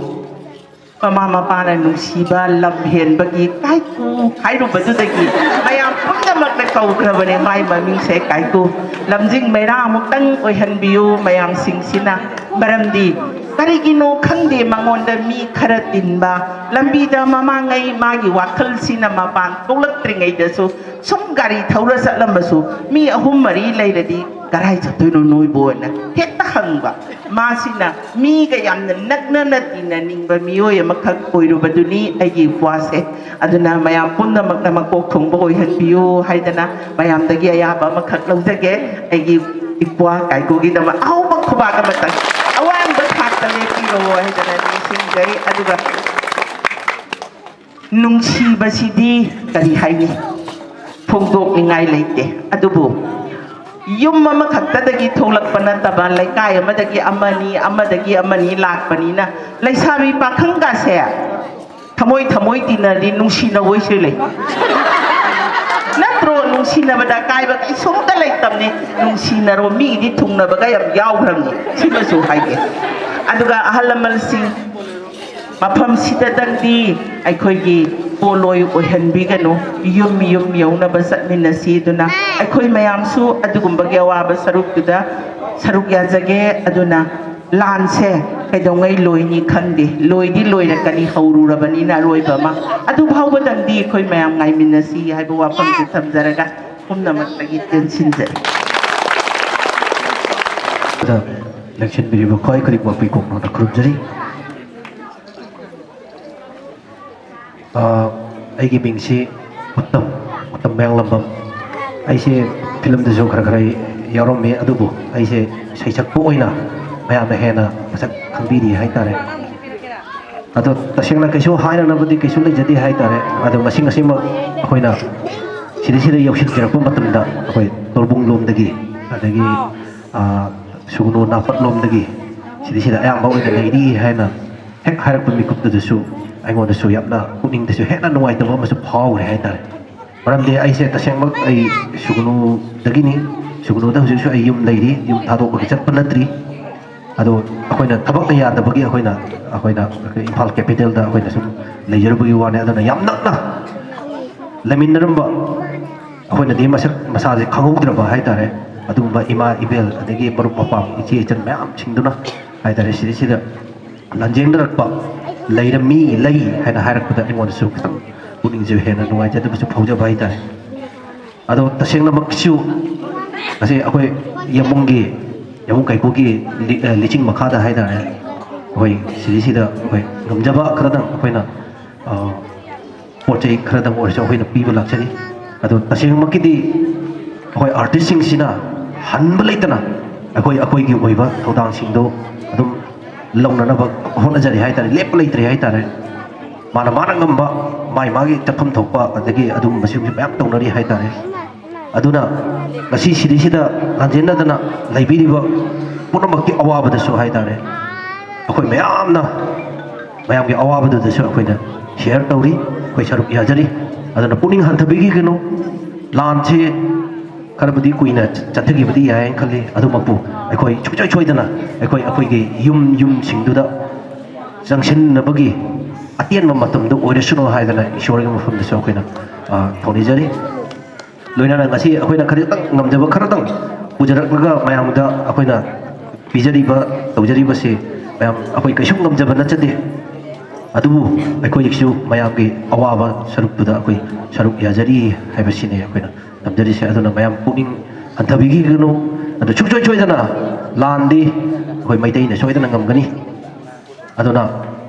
ꯃꯃꯥ ꯃꯄꯥꯅ ꯅꯨꯡꯁꯤꯕ ꯂꯝ ꯍꯦꯟꯕꯒꯤ ꯀꯥꯏꯀꯨ ꯍꯥꯏꯔꯨꯕꯗꯨꯗꯒꯤ ꯃꯌꯥꯝ ꯄꯨꯝꯅꯃꯛꯅ ꯀꯧꯈ꯭ꯔꯕꯅꯦ ꯃꯥꯏ ꯃꯃꯤꯡꯁꯦ ꯀꯥꯏꯀꯨ꯫ ꯂꯝꯖꯤꯡ ꯃꯩꯔꯥ ꯑꯃꯨꯛꯇꯪ ꯑꯣꯏꯍꯟꯕꯤꯌꯨ ꯃꯌꯥꯝꯁꯤꯡꯁꯤꯅ, ꯃꯔꯝꯗꯤ ꯀꯔꯤꯒꯤꯅꯣ ꯈꯪꯗꯦ, ꯃꯉꯣꯟꯗ ꯃꯤ ꯈꯔ ꯇꯤꯟꯕ, ꯂꯝꯕꯤꯗ ꯃꯃꯥꯡꯉꯩ ꯃꯥꯒꯤ ꯋꯥꯈꯜꯁꯤꯅ ꯃꯄꯥꯟ ꯊꯣꯛꯂꯛꯇ꯭ꯔꯤꯉꯩꯗꯁꯨ ꯁꯨꯝ ꯒꯥꯔꯤ ꯊꯧꯔ ꯆꯠꯂꯝꯃꯁꯨ, ꯃꯤ ꯑꯍꯨꯝ ꯃꯔꯤ ꯂꯩꯔꯗꯤ, "ꯀꯔꯥꯏ ꯆꯠꯇꯣꯏꯅꯣ ꯅꯣꯏꯕꯨ?" ꯍꯥꯏꯅ ꯍꯦꯛꯇ ꯍꯪꯕ꯫ ꯃꯥꯁꯤꯅ ꯃꯤꯒ ꯌꯥꯝꯅ ꯅꯛꯅꯅ ꯇꯤꯟꯅꯅꯤꯡꯕ ꯃꯤꯑꯣꯏ ꯑꯃꯈꯛ ꯑꯣꯏꯔꯨꯕꯗꯨꯅꯤ ꯑꯩꯒꯤ ꯏꯄ꯭ꯋꯥꯁꯦ꯫ ꯑꯗꯨꯅ ꯃꯌꯥꯝ ꯄꯨꯝꯅꯃꯛꯅ ꯃꯀꯣꯛ ꯊꯣꯡꯕ ꯑꯣꯏꯍꯟꯕꯤꯌꯨ ꯍꯥꯏꯗꯅ ꯃꯌꯥꯝꯗꯒꯤ ꯑꯌꯥꯕ ꯑꯃꯈꯛ ꯂꯧꯖꯒꯦ꯫ ꯑꯩꯒꯤ ꯏꯄ꯭ꯋꯥ ꯀꯥꯏꯀꯨꯒꯤꯗꯃꯛ ꯑꯍꯧꯕ ꯈꯨꯕꯥꯛ ꯑꯃꯇꯪ, ꯑꯋꯥꯡꯕ ꯊꯥꯛꯇ ꯂꯦꯞꯄꯤꯔꯣ ꯍꯥꯏꯗꯅ ꯅꯤꯡꯁꯤꯡꯖꯩ꯫ ꯑꯗꯨꯒ ꯅꯨꯡꯁꯤꯕꯁꯤꯗꯤ ꯀꯔꯤ ꯍꯥꯏꯅꯤ? ꯐꯣꯡꯗꯣꯛꯅꯤꯡꯉꯥꯏ ꯂꯩꯇꯦ꯫ ꯑꯗꯨꯕꯨ ꯌꯨꯝ ꯑꯃꯈꯛꯇꯗꯒꯤ ꯊꯣꯛꯂꯛꯄ ꯅꯠꯇꯕ, ꯂꯩꯀꯥꯏ ꯑꯃꯗꯒꯤ ꯑꯃꯅꯤ, ꯑꯃꯗꯒꯤ ꯑꯃꯅꯤ ꯂꯥꯛꯄꯅꯤꯅ, ꯂꯩꯁꯥꯕꯤ ꯄꯥꯈꯪꯒꯁꯦ ꯊꯃꯣꯏ ꯊꯃꯣꯏ ꯇꯤꯟꯅꯔꯗꯤ ꯅꯨꯡꯁꯤꯅꯧ ꯍꯥꯏꯁꯤ ꯂꯩ꯫ ꯅꯠꯇ꯭ꯔꯣ? ꯅꯨꯡꯁꯤꯅꯕꯗ ꯑꯀꯥꯏꯕ ꯀꯩꯁꯨꯝꯇ ꯂꯩꯇꯕꯅꯤ꯫ ꯅꯨꯡꯁꯤꯅꯔꯣ, ꯃꯤꯒꯤꯗꯤ ꯊꯨꯡꯅꯕꯒ ꯌꯥꯝ ꯌꯥꯎꯈ꯭ꯔꯕꯅꯤ꯫ ꯁꯤꯃꯁꯨ ꯍꯥꯏꯒꯦ꯫ ꯑꯗꯨꯒ ꯑꯍꯜ ꯂꯃꯟꯁꯤꯡ, ꯃꯐꯝꯁꯤꯗꯇꯪꯗꯤ ꯑꯩꯈꯣꯏꯒꯤ ꯄꯣꯠꯂꯣꯏ ꯑꯣꯏꯍꯟꯕꯤꯒꯅꯨ꯫ ꯌꯨꯝ ꯌꯨꯝ ꯌꯧꯅꯕ ꯆꯠꯃꯤꯟꯅꯁꯤ꯫ ꯑꯗꯨꯅ ꯑꯩꯈꯣꯏ ꯃꯌꯥꯝꯁꯨ ꯑꯗꯨꯒꯨꯝꯕꯒꯤ ꯑꯋꯥꯕ ꯁꯔꯨꯛꯇꯨꯗ ꯁꯔꯨꯛ ꯌꯥꯖꯒꯦ꯫ ꯑꯗꯨꯅ ꯂꯥꯟꯁꯦ ꯀꯩꯗꯧꯉꯩ ꯂꯣꯏꯅꯤ ꯈꯪꯗꯦ, ꯂꯣꯏꯗꯤ ꯂꯣꯏꯔꯛꯀꯅꯤ, ꯍꯧꯔꯨꯔꯕꯅꯤꯅ ꯑꯔꯣꯏꯕ ꯑꯃ꯫ ꯑꯗꯨ ꯐꯥꯎꯕꯗꯪꯗꯤ ꯑꯩꯈꯣꯏ ꯃꯌꯥꯝ ꯉꯥꯏꯃꯤꯟꯅꯁꯤ ꯍꯥꯏꯕ ꯋꯥꯐꯝꯁꯦ ꯊꯝꯖꯔꯒ ꯄꯨꯝꯅꯃꯛꯇꯒꯤ ꯇꯦꯟꯁꯤꯟꯖꯔꯤ꯫ ꯗ ꯂꯦꯡꯁꯤꯟꯕꯤꯔꯤꯕ ꯈ꯭ꯋꯥꯏ ꯈꯨꯗꯤꯡꯃꯛꯄꯨ ꯀꯣꯛꯅꯣꯗ ꯈꯨꯔꯨꯝꯖꯔꯤ꯫ ꯑ, ꯑꯩꯒꯤ ꯃꯤꯡꯁꯤ ꯎꯠꯇꯝ, ꯎꯠꯇꯝ ꯃꯌꯥꯡꯂꯝꯕꯝ꯫ ꯑꯩꯁꯦ ꯐꯤꯂꯝꯗꯁꯨ ꯈꯔ ꯈꯔ ꯌꯥꯎꯔꯝꯃꯤ, ꯑꯗꯨꯕꯨ ꯑꯩꯁꯦ ꯁꯩꯁꯛꯄ ꯑꯣꯏꯅ ꯃꯌꯥꯝꯅ ꯍꯦꯟꯅ ꯃꯁꯛ ꯈꯪꯕꯤꯔꯤ ꯍꯥꯏꯇꯥꯔꯦ꯫ ꯑꯗꯣ ꯇꯁꯦꯡꯅ ꯀꯩꯁꯨ ꯍꯥꯏꯅꯅꯕꯗꯤ ꯀꯩꯁꯨ ꯂꯩꯖꯗꯦ ꯍꯥꯏꯇꯥꯔꯦ꯫ ꯑꯗꯣ ꯉꯁꯤ ꯉꯁꯤꯃꯛ ꯑꯩꯈꯣꯏꯅ ꯁꯤꯗꯩꯁꯤꯗ ꯌꯧꯁꯤꯟꯖꯔꯛꯄ ꯃꯇꯝꯗ ꯑꯩꯈꯣꯏ ꯇꯣꯔꯕꯨꯡ ꯂꯣꯝꯗꯒꯤ, ꯑꯗꯒꯤ, ꯑ, ꯁꯨꯒꯅꯨ ꯅꯥꯄꯠ ꯂꯣꯝꯗꯒꯤ ꯁꯤꯗꯩꯁꯤꯗ ꯑꯌꯥꯝꯕ ꯑꯣꯏꯅ ꯂꯩꯔꯤ ꯍꯥꯏꯅ ꯍꯦꯛ ꯍꯥꯏꯔꯛꯄ ꯃꯤꯀꯨꯞꯇꯨꯗꯁꯨ ꯑꯩꯉꯣꯟꯗꯁꯨ ꯌꯥꯝꯅ ꯄꯨꯛꯅꯤꯡꯗꯁꯨ ꯍꯦꯟꯅ ꯅꯨꯡꯉꯥꯏꯇꯕ ꯑꯃꯁꯨ ꯐꯥꯎꯈ꯭ꯔꯦ ꯍꯥꯏꯇꯥꯔꯦ꯫ ꯃꯔꯝꯗꯤ ꯑꯩꯁꯦ ꯇꯁꯦꯡꯃꯛ ꯑꯩ ꯁꯨꯒꯅꯨꯗꯒꯤꯅꯤ꯫ ꯁꯨꯒꯅꯨꯗ ꯍꯧꯖꯤꯛꯁꯨ ꯑꯩ ꯌꯨꯝ ꯂꯩꯔꯤ, ꯌꯨꯝ ꯊꯥꯗꯣꯛꯄꯒꯤ ꯆꯠꯄ ꯅꯠꯇ꯭ꯔꯤ꯫ ꯑꯗꯣ ꯑꯩꯈꯣꯏꯅ ꯊꯕꯛꯅ ꯌꯥꯗꯕꯒꯤ ꯑꯩꯈꯣꯏꯅ, ꯑꯩꯈꯣꯏꯅ ꯏꯝꯐꯥꯜ ꯀꯦꯄꯤꯇꯦꯜꯗ ꯑꯩꯈꯣꯏꯅ ꯁꯨꯝ ꯂꯩꯖꯔꯨꯕꯒꯤ ꯋꯥꯅꯤ꯫ ꯑꯗꯨꯅ ꯌꯥꯝ ꯅꯛꯅ ꯂꯩꯃꯤꯟꯅꯔꯝꯕ, ꯑꯩꯈꯣꯏꯅꯗꯤ ꯃꯁꯛ ꯃꯁꯥꯁꯦ ꯈꯪꯍꯧꯗ꯭ꯔꯕ ꯍꯥꯏꯇꯥꯔꯦ꯫ ꯑꯗꯨꯒꯨꯝꯕ ꯏꯃꯥ ꯏꯕꯦꯜ, ꯑꯗꯒꯤ ꯃꯔꯨꯞ ꯃꯄꯥꯡ, ꯏꯆꯦ ꯏꯆꯟ ꯃꯌꯥꯝꯁꯤꯡꯗꯨꯅ ꯍꯥꯏꯇꯥꯔꯦ, ꯁꯤꯗꯩꯁꯤꯗ ꯂꯥꯟꯖꯦꯟꯅꯔꯛꯄ ꯂꯩꯔꯝꯃꯤ, ꯂꯩ ꯍꯥꯏꯅ ꯍꯥꯏꯔꯛꯄꯗ ꯑꯩꯉꯣꯟꯗꯁꯨ ꯈꯤꯇꯪ ꯄꯨꯛꯅꯤꯡꯁꯦ ꯍꯦꯟꯅ ꯅꯨꯡꯉꯥꯏꯖꯗꯕꯁꯨ ꯐꯥꯎꯖꯕ ꯍꯥꯏꯇꯥꯔꯦ꯫ ꯑꯗꯣ ꯇꯁꯦꯡꯅꯃꯛꯁꯨ ꯉꯁꯤ ꯑꯩꯈꯣꯏ ꯌꯥꯝꯕꯨꯡꯒꯤ, ꯌꯥꯝꯕꯨꯡ ꯀꯥꯏꯀꯨꯒꯤ ꯂꯤ-, ꯑ, ꯂꯤꯆꯤꯡ ꯃꯈꯥꯗ ꯍꯥꯏꯇꯥꯔꯦ, ꯑꯩꯈꯣꯏ ꯁꯤꯗꯩꯁꯤꯗ ꯑꯩꯈꯣꯏ ꯉꯝꯖꯕ ꯈꯔꯗꯪ ꯑꯩꯈꯣꯏꯅ, ꯑ, ꯄꯣꯠ ꯆꯩ ꯈꯔꯗꯪ ꯑꯣꯏꯔꯁꯨ ꯑꯩꯈꯣꯏꯅ ꯄꯤꯕ ꯂꯥꯛꯆꯔꯤ꯫ ꯑꯗꯣ ꯇꯁꯦꯡꯃꯛꯀꯤꯗꯤ ꯑꯩꯈꯣꯏ ꯑꯥꯔꯇꯤꯁꯁꯤꯡꯁꯤꯅ ꯍꯟꯕ ꯂꯩꯇꯅ ꯑꯩꯈꯣꯏ, ꯑꯩꯈꯣꯏꯒꯤ ꯑꯣꯏꯕ ꯊꯧꯗꯥꯡꯁꯤꯡꯗꯣ ꯑꯗꯨꯝ ꯂꯧꯅꯅꯕ ꯍꯣꯠꯅꯖꯔꯤ ꯍꯥꯏꯇꯥꯔꯦ, ꯂꯦꯞꯄ ꯂꯩꯇ꯭ꯔꯤ ꯍꯥꯏꯇꯥꯔꯦ꯫ ꯃꯥꯅ, ꯃꯥꯅ ꯉꯝꯕ, ꯃꯥꯏ ꯃꯥꯒꯤ ꯆꯠꯐꯝ ꯊꯣꯛꯄ, ꯑꯗꯒꯤ ꯑꯗꯨꯒꯨꯝꯕꯁꯤꯡꯁꯨ ꯃꯌꯥꯝ ꯇꯧꯅꯔꯤ ꯍꯥꯏꯇꯥꯔꯦ꯫ ꯑꯗꯨꯅ ꯉꯁꯤ ꯁꯤꯗꯩꯁꯤꯗ ꯂꯥꯟꯖꯦꯟꯅꯗꯅ ꯂꯩꯕꯤꯔꯤꯕ ꯄꯨꯝꯅꯃꯛꯀꯤ ꯑꯋꯥꯕꯗꯁꯨ ꯍꯥꯏꯇꯥꯔꯦ, ꯑꯩꯈꯣꯏ ꯃꯌꯥꯝꯅ, ꯃꯌꯥꯝꯒꯤ ꯑꯋꯥꯕꯗꯨꯗꯁꯨ ꯑꯩꯈꯣꯏꯅ ꯁꯤꯌꯔ ꯇꯧꯔꯤ, ꯑꯩꯈꯣꯏ ꯁꯔꯨꯛ ꯌꯥꯖꯔꯤ꯫ ꯑꯗꯨꯅ ꯄꯨꯛꯅꯤꯡ ꯍꯟꯊꯕꯤꯈꯤꯒꯅꯨ꯫ ꯂꯥꯟꯁꯤ ꯈꯔꯕꯨꯗꯤ ꯀꯨꯏꯅ ꯆꯠꯊꯈꯤꯕꯗꯤ ꯌꯥꯏ ꯍꯥꯏꯅ ꯈꯜꯂꯤ, ꯑꯗꯨꯃꯛꯄꯨ ꯑꯩꯈꯣꯏ ꯁꯨꯡꯁꯣꯏ ꯁꯣꯏꯗꯅ ꯑꯩꯈꯣꯏ, ꯑꯩꯈꯣꯏꯒꯤ ꯌꯨꯝ, ꯌꯨꯝꯁꯤꯡꯗꯨꯗ ꯆꯪꯁꯤꯟꯅꯕꯒꯤ ꯑꯇꯦꯟꯕ ꯃꯇꯝꯗꯨ ꯑꯣꯏꯔꯁꯅꯨ ꯍꯥꯏꯗꯅ ꯏꯁꯣꯔꯒꯤ ꯃꯐꯝꯗꯁꯨ ꯑꯩꯈꯣꯏꯅ, ꯑ, ꯊꯧꯅꯤꯖꯔꯤ꯫ ꯂꯣꯏꯅꯅ ꯉꯁꯤ ꯑꯩꯈꯣꯏꯅ ꯈꯖꯤꯛꯇꯪ ꯉꯝꯖꯕ ꯈꯔꯗꯪ ꯄꯨꯖꯔꯛꯂꯒ ꯃꯌꯥꯝꯗ ꯑꯩꯈꯣꯏꯅ ꯄꯤꯖꯔꯤꯕ, ꯇꯧꯖꯔꯤꯕꯁꯤ ꯃꯌꯥꯝ ꯑꯩꯈꯣꯏ ꯀꯩꯁꯨ ꯉꯝꯖꯕ ꯅꯠꯆꯗꯦ꯫ ꯑꯗꯨꯕꯨ ꯑꯩꯈꯣꯏꯁꯨ ꯃꯌꯥꯝꯒꯤ ꯑꯋꯥꯕ ꯁꯔꯨꯛꯇꯨꯗ ꯑꯩꯈꯣꯏ ꯁꯔꯨꯛ ꯌꯥꯖꯔꯤ ꯍꯥꯏꯕꯁꯤꯅꯤ ꯑꯩꯈꯣꯏꯅ ꯊꯝꯖꯔꯤꯁꯦ꯫ ꯑꯗꯨꯅ ꯃꯌꯥꯝ ꯄꯨꯛꯅꯤꯡ ꯍꯟꯊꯕꯤꯈꯤꯒꯅꯨ꯫ ꯑꯗꯨ ꯁꯨꯡꯁꯣꯏ ꯁꯣꯏꯗꯅ ꯂꯥꯟꯗꯤ ꯑꯩꯈꯣꯏ ꯃꯩꯇꯩꯅ ꯁꯣꯏꯗꯅ ꯉꯝꯒꯅꯤ꯫ ꯑꯗꯨꯅ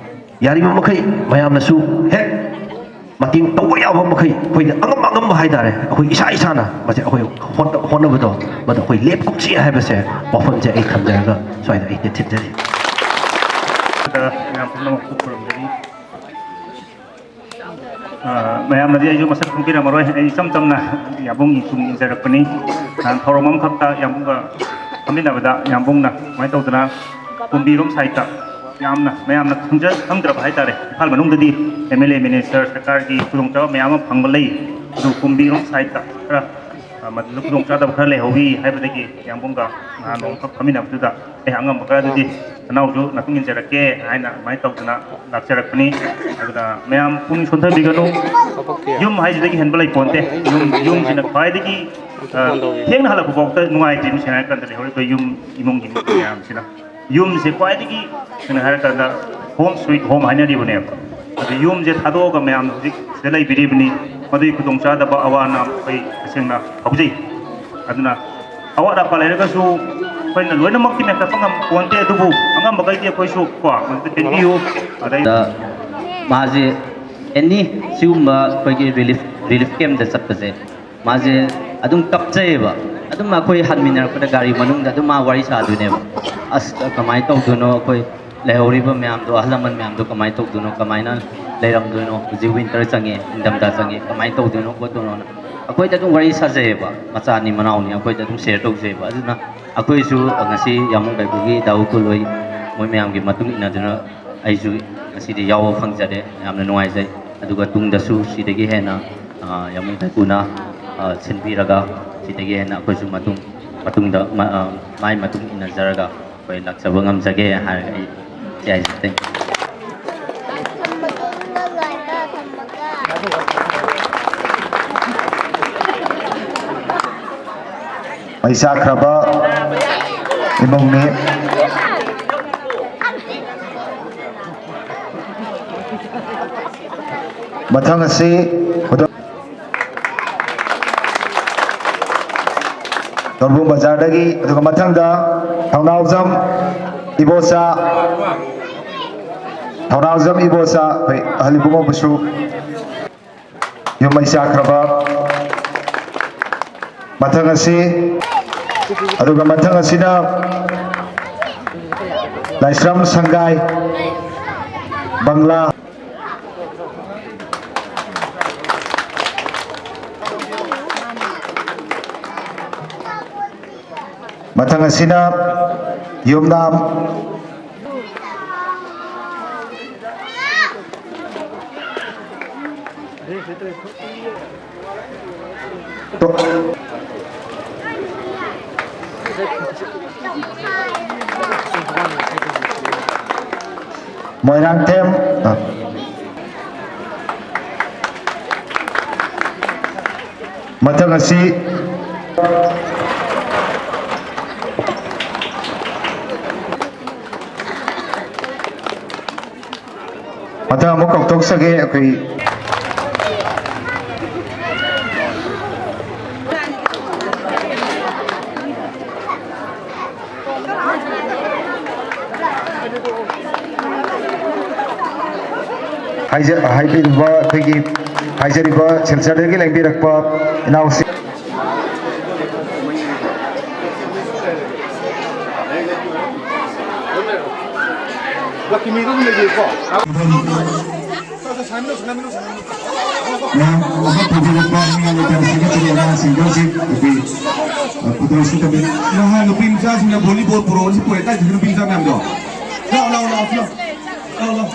ꯌꯥꯔꯤꯕ ꯃꯈꯩ ꯃꯌꯥꯝꯅꯁꯨ ꯍꯦꯛ ꯃꯇꯦꯡ ꯇꯧꯕ ꯌꯥꯕ ꯃꯈꯩ ꯑꯩꯈꯣꯏꯅ ꯑꯉꯝ ꯑꯉꯝꯕ ꯍꯥꯏꯇꯥꯔꯦ, ꯑꯩꯈꯣꯏ ꯏꯁꯥ ꯏꯁꯥꯅ ꯃꯁꯤ ꯑꯩꯈꯣꯏ ꯍꯣꯠꯅ-, ꯍꯣꯠꯅꯕꯗꯣ ꯃꯗꯨ ꯑꯩꯈꯣꯏ ꯂꯦꯞꯀꯨꯝꯁꯤ ꯍꯥꯏꯕꯁꯦ ꯋꯥꯐꯝꯁꯦ ꯑꯩ ꯊꯝꯖꯔꯒ ꯁ꯭ꯋꯥꯏꯗ ꯑꯩ ꯊꯤꯟꯖꯔꯤ꯫ ꯃꯌꯥꯝ ꯄꯨꯝꯅꯃꯛꯄꯨ ꯈꯨꯔꯨꯝꯖꯔꯤ꯫ ꯑ, ꯃꯌꯥꯝꯅꯗꯤ ꯑꯩꯁꯨ ꯃꯁꯛ ꯈꯪꯕꯤꯔꯝꯃꯔꯣꯏ꯫ ꯑꯩ ꯏꯆꯝ ꯆꯝꯅ ꯌꯥꯝꯕꯨꯡꯒꯤ ꯁꯨꯝ ꯏꯟꯖꯔꯛꯄꯅꯤ꯫ ꯅꯍꯥꯟ ꯊꯧꯔꯝ ꯑꯃꯈꯛꯇ ꯌꯥꯝꯕꯨꯡꯒ ꯐꯝꯃꯤꯟꯅꯕꯗ ꯌꯥꯝꯕꯨꯡꯅ ꯁꯨꯃꯥꯏꯅ ꯇꯧꯗꯅ ꯀꯨꯝꯕꯤꯔꯣꯝ ꯁꯥꯏꯠꯇ ꯌꯥꯝꯅ ꯃꯌꯥꯝꯅ ꯈꯪꯖ-, ꯈꯪꯗ꯭ꯔꯕ ꯍꯥꯏꯇꯥꯔꯦ꯫ ꯏꯝꯐꯥꯜ ꯃꯅꯨꯡꯗꯗꯤ ꯑꯦꯝ ꯑꯦꯜ ꯑꯦ, ꯃꯤꯅꯤꯁꯇꯔ, ꯁꯔꯀꯥꯔꯒꯤ ꯈꯨꯗꯣꯡꯆꯥꯕ ꯃꯌꯥꯝ ꯑꯃ ꯐꯪꯕ ꯂꯩ꯫ ꯑꯗꯨ ꯀꯨꯝꯕꯤꯔꯣꯝ ꯁꯥꯏꯠꯇ ꯈꯔ, ꯑ, ꯃꯗꯨꯗ ꯈꯨꯗꯣꯡꯆꯥꯗꯕ ꯈꯔ ꯂꯩꯍꯧꯋꯤ ꯍꯥꯏꯕꯗꯒꯤ ꯌꯥꯝꯕꯨꯡꯒ ꯅꯍꯥꯟ ꯅꯣꯡꯃꯈꯛ ꯐꯝꯃꯤꯟꯅꯕꯗꯨꯗ ꯑꯩ ꯑꯉꯝꯕ ꯈꯔ ꯑꯗꯨꯗꯤ ꯅꯅꯥꯎꯁꯨ ꯃꯇꯨꯡ ꯏꯟꯖꯔꯛꯀꯦ ꯍꯥꯏꯅ ꯑꯗꯨꯃꯥꯏꯅ ꯇꯧꯗꯅ ꯂꯥꯛꯆꯔꯛꯄꯅꯤ꯫ ꯑꯗꯨꯅ ꯃꯌꯥꯝ ꯄꯨꯛꯅꯤꯡ ꯁꯣꯟꯊꯕꯤꯒꯅꯨ꯫ ꯌꯨꯝ ꯍꯥꯏꯁꯤꯗꯒꯤ ꯍꯦꯟꯕ ꯂꯩꯄꯣꯟꯇꯦ꯫ ꯌꯨꯝ, ꯌꯨꯝꯁꯤꯅ ꯈ꯭ꯋꯥꯏꯗꯒꯤ, ꯑ, ꯊꯦꯡꯅ ꯍꯜꯂꯛꯄ ꯐꯥꯎꯗ ꯅꯨꯡꯉꯥꯏꯇ꯭ꯔꯤꯕꯅꯤ, ꯁꯦꯡꯅ ꯍꯥꯏꯔ ꯀꯥꯟꯗ ꯂꯩꯍꯧꯔꯤꯕ ꯌꯨꯝ ꯏꯃꯨꯡꯒꯤ ꯃꯤ ꯃꯌꯥꯝꯁꯤꯅ꯫ ꯌꯨꯝꯁꯦ ꯈ꯭ꯋꯥꯏꯗꯒꯤ, ꯁꯦꯡꯅ ꯍꯥꯏꯔꯀꯥꯟꯗ, home sweet home ꯍꯥꯏꯅꯔꯤꯕꯅꯦꯕ꯫ ꯑꯗꯨ ꯌꯨꯝꯁꯦ ꯊꯥꯗꯣꯛꯑꯒ ꯃꯌꯥꯝ ꯍꯧꯖꯤꯛ ꯁꯤꯗ ꯂꯩꯕꯤꯔꯤꯕꯅꯤ꯫ ꯃꯗꯨꯒꯤ ꯈꯨꯗꯣꯡꯆꯥꯗꯕ ꯑꯋꯥ ꯑꯅꯥ ꯑꯩꯈꯣꯏ ꯇꯁꯦꯡꯅ ꯐꯥꯎꯖꯩ꯫ ꯑꯗꯨꯅ ꯑꯋꯥꯠ ꯑꯄꯥ ꯂꯩꯔꯒꯁꯨ ꯑꯩꯈꯣꯏꯅ ꯂꯣꯏꯅꯃꯛꯇꯤ ꯃꯦꯟꯈꯠꯄ ꯉꯝꯄꯣꯟꯇꯦ, ꯑꯗꯨꯕꯨ ꯑꯉꯝꯕꯈꯩꯗꯤ ꯑꯩꯈꯣꯏꯁꯨ ꯀꯣ ꯃꯗꯨꯗ ꯄꯦꯟꯕꯤꯌꯨ꯫ ꯑꯗꯩ ꯗ ꯃꯥꯁꯦ ꯑꯦꯅꯤ ꯁꯤꯒꯨꯝꯕ ꯑꯩꯈꯣꯏꯒꯤ ꯔꯤꯂꯤꯐ ꯔꯤꯂꯤꯐ ꯀꯦꯝꯞꯇ ꯆꯠꯄꯁꯦ, ꯃꯥꯁꯦ ꯑꯗꯨꯝ ꯀꯞꯆꯩꯌꯦꯕ꯫ ꯑꯗꯨꯝ ꯑꯩꯈꯣꯏ ꯍꯟꯃꯤꯟꯅꯔꯛꯄꯗ ꯒꯥꯔꯤ ꯃꯅꯨꯡꯗ ꯑꯗꯨꯝ ꯃꯥ ꯋꯥꯔꯤ ꯁꯥꯗꯣꯏꯅꯦꯕ꯫ "ꯑꯁ, ꯀꯃꯥꯏꯅ ꯇꯧꯗꯣꯏꯅꯣ? ꯑꯩꯈꯣꯏ ꯂꯩꯍꯧꯔꯤꯕ ꯃꯌꯥꯝꯗꯣ, ꯑꯍꯜ ꯂꯃꯟ ꯃꯌꯥꯝꯗꯣ ꯀꯃꯥꯏꯅ ꯇꯧꯗꯣꯏꯅꯣ? ꯀꯃꯥꯏꯅ ꯂꯩꯔꯝꯗꯣꯏꯅꯣ? ꯍꯧꯖꯤꯛ ꯋꯤꯟꯇꯔ ꯆꯪꯉꯦ, ꯅꯤꯡꯊꯝꯊꯥ ꯆꯪꯉꯦ, ꯀꯃꯥꯏꯅ ꯇꯧꯗꯣꯏꯅꯣ ꯈꯣꯠꯇꯣꯏꯅꯣꯅ?" ꯑꯩꯈꯣꯏꯗ ꯑꯗꯨꯝ ꯋꯥꯔꯤ ꯁꯥꯖꯩꯌꯦꯕ꯫ ꯃꯆꯥꯅꯤ ꯃꯅꯥꯎꯅꯤ, ꯑꯩꯈꯣꯏꯗ ꯑꯗꯨꯝ ꯁꯤꯌꯔ ꯇꯧꯖꯩꯌꯦꯕ꯫ ꯑꯗꯨꯅ ꯑꯩꯈꯣꯏꯁꯨ ꯉꯁꯤ ꯌꯥꯝꯕꯨꯡ ꯀꯥꯏꯀꯨꯒꯤ ꯗꯥꯎ ꯀꯨꯂꯣꯏ ꯃꯣꯏ ꯃꯌꯥꯝꯒꯤ ꯃꯇꯨꯡ ꯏꯟꯅꯗꯨꯅ ꯑꯩꯁꯨ ꯉꯁꯤꯗꯤ ꯌꯥꯎꯕ ꯐꯪꯖꯔꯦ꯫ ꯌꯥꯝꯅ ꯅꯨꯡꯉꯥꯏꯖꯩ꯫ ꯑꯗꯨꯒ ꯇꯨꯡꯗꯁꯨ ꯁꯤꯗꯒꯤ ꯍꯦꯟꯅ, ꯑ, ꯌꯥꯝꯕꯨꯡ ꯀꯥꯏꯀꯨꯅ, ꯑ, ꯁꯤꯟꯕꯤꯔꯒ ꯁꯤꯗꯒꯤ ꯍꯦꯟꯅ ꯑꯩꯈꯣꯏꯁꯨ ꯃꯇꯨꯡ, ꯃꯇꯨꯡꯗ ꯃ-, ꯑ, ꯃꯥꯏ ꯃꯇꯨꯡ ꯏꯟꯅꯖꯔꯒ ꯑꯩꯈꯣꯏ ꯂꯥꯛꯆꯕ ꯉꯝꯖꯒꯦ ꯍꯥꯏꯔꯒ ꯑꯩ ꯁꯤ ꯍꯥꯏꯖꯒꯦ꯫ ꯃꯩ ꯆꯥꯛꯈ꯭ꯔꯕ ꯏꯃꯨꯡꯅꯤ꯫ ꯃꯊꯪ ꯑꯁꯤ ꯈꯨꯗꯣ-, ꯇꯣꯔꯕꯨꯡ ꯕꯖꯥꯔꯗꯒꯤ, ꯑꯗꯨꯒ ꯃꯊꯪꯗ ꯊꯧꯅꯥꯎꯖꯝ ꯏꯕꯣꯆꯥ, ꯊꯧꯅꯥꯎꯖꯝ ꯏꯕꯣꯆꯥ, ꯑꯩꯈꯣꯏ ꯑꯍꯜ ꯏꯕꯨꯡꯉꯣꯕꯨꯁꯨ ꯌꯨꯝ ꯃꯩ ꯆꯥꯛꯈ꯭ꯔꯕ꯫ ꯃꯊꯪ ꯑꯁꯤ, ꯑꯗꯨꯒ ꯃꯊꯪ ꯑꯁꯤꯅ ꯂꯥꯏꯁ꯭ꯔꯝ ꯁꯪꯒꯥꯏ ꯕꯪꯂꯥ꯫ ꯃꯊꯪ ꯑꯁꯤꯅ ꯌꯨꯝꯅꯥꯝ꯫ ꯃꯣꯏꯔꯥꯡꯊꯦꯝ꯫ ꯃꯊꯪ ꯑꯁꯤ ꯇꯣꯛꯆꯒꯦ ꯑꯩꯈꯣꯏ꯫ ꯍꯥꯏꯖ-, ꯍꯥꯏꯕꯤꯔꯤꯕ ꯑꯩꯈꯣꯏꯒꯤ ꯍꯥꯏꯖꯔꯤꯕ ꯁꯤꯜꯆꯔꯗꯒꯤ ꯂꯦꯡꯕꯤꯔꯛꯄ ꯏꯅꯥꯎꯁꯤꯡ꯫ ꯂꯛꯀꯤꯃꯤꯗ ꯑꯗꯨꯝ ꯂꯩꯕꯤꯌꯨꯀꯣ꯫ ꯃꯌꯥꯝ ꯑꯃ ꯄꯨꯕꯤꯔꯛꯄ ꯃꯤꯉꯥ ꯂꯩꯇꯅ ꯁꯤꯒꯠꯆꯔꯤ ꯑꯉꯥꯡꯁꯤꯡꯗꯣ ꯍꯧꯖꯤꯛ ꯑꯩꯈꯣꯏ, ꯑ, ꯈꯨꯗꯣꯜꯁꯨ ꯇꯝꯕꯤ-, ꯅꯍꯥ ꯅꯨꯄꯤ ꯃꯆꯥꯁꯤꯡꯅ ꯚꯣꯂꯤꯕꯣꯜ ꯄꯨꯔꯛꯑꯣꯁꯤ ꯄꯨꯔꯛꯑꯦ꯫ ꯀꯥꯏ ꯆꯠꯈ꯭ꯔꯤꯅꯣ ꯅꯨꯄꯤ ꯃꯆꯥ ꯃꯌꯥꯝꯗꯣ? ꯂꯥꯛꯑꯣ, ꯂꯥꯛꯑꯣ, ꯂꯥꯛꯑꯣ, ꯂꯥꯛꯑꯣ꯫ ꯂꯥꯛꯑꯣ, ꯂꯥꯛꯑꯣ꯫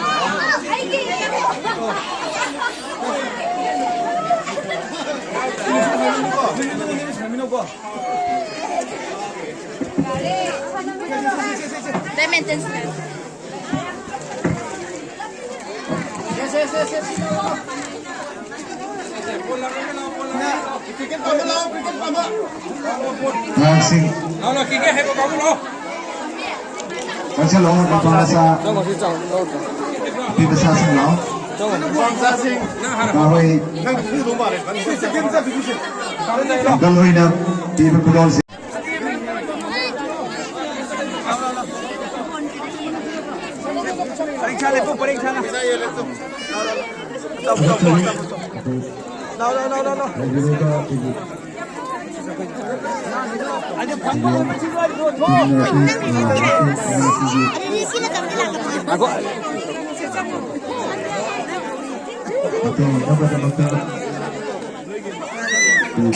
ꯑꯉꯥꯡꯁꯤꯡ꯫ ꯆꯪꯁꯤꯜꯂꯛꯑꯣ, ꯅꯨꯄꯥ ꯃꯆꯥ, ꯅꯨꯄꯤ ꯃꯆꯥꯁꯤꯡ ꯂꯥꯛꯑꯣ꯫ ꯅꯨꯄꯥ ꯃꯆꯥꯁꯤꯡ꯫ ꯅꯨꯄꯥ ꯍꯣꯏ꯫ ꯑꯪꯀꯜ ꯍꯣꯏꯅ ꯄꯤꯕ ꯈꯨꯗꯣꯜꯁꯤꯡ꯫ ꯄꯔꯦꯡ ꯁꯥꯅ ꯂꯦꯞꯄꯨ, ꯄꯔꯦꯡ ꯁꯥꯅ꯫ ꯂꯥꯎ, ꯂꯥꯎ, ꯂꯥꯎ, ꯂꯥꯎ, ꯂꯥꯎ꯫ ꯂꯥꯎ, ꯂꯥꯎ, ꯂꯥꯎ, ꯂꯥꯎ, ꯂꯥꯎ꯫ ꯑꯗꯨ ꯐꯪꯕ ꯍꯧꯕꯁꯤꯡꯗꯣ ꯑꯗꯨ ꯊꯣꯛꯑꯣ꯫ ꯉꯥꯏꯈꯣ꯫ ꯃꯇꯦꯡ ꯑꯣꯏꯅꯕꯒꯤꯗꯃꯛꯇ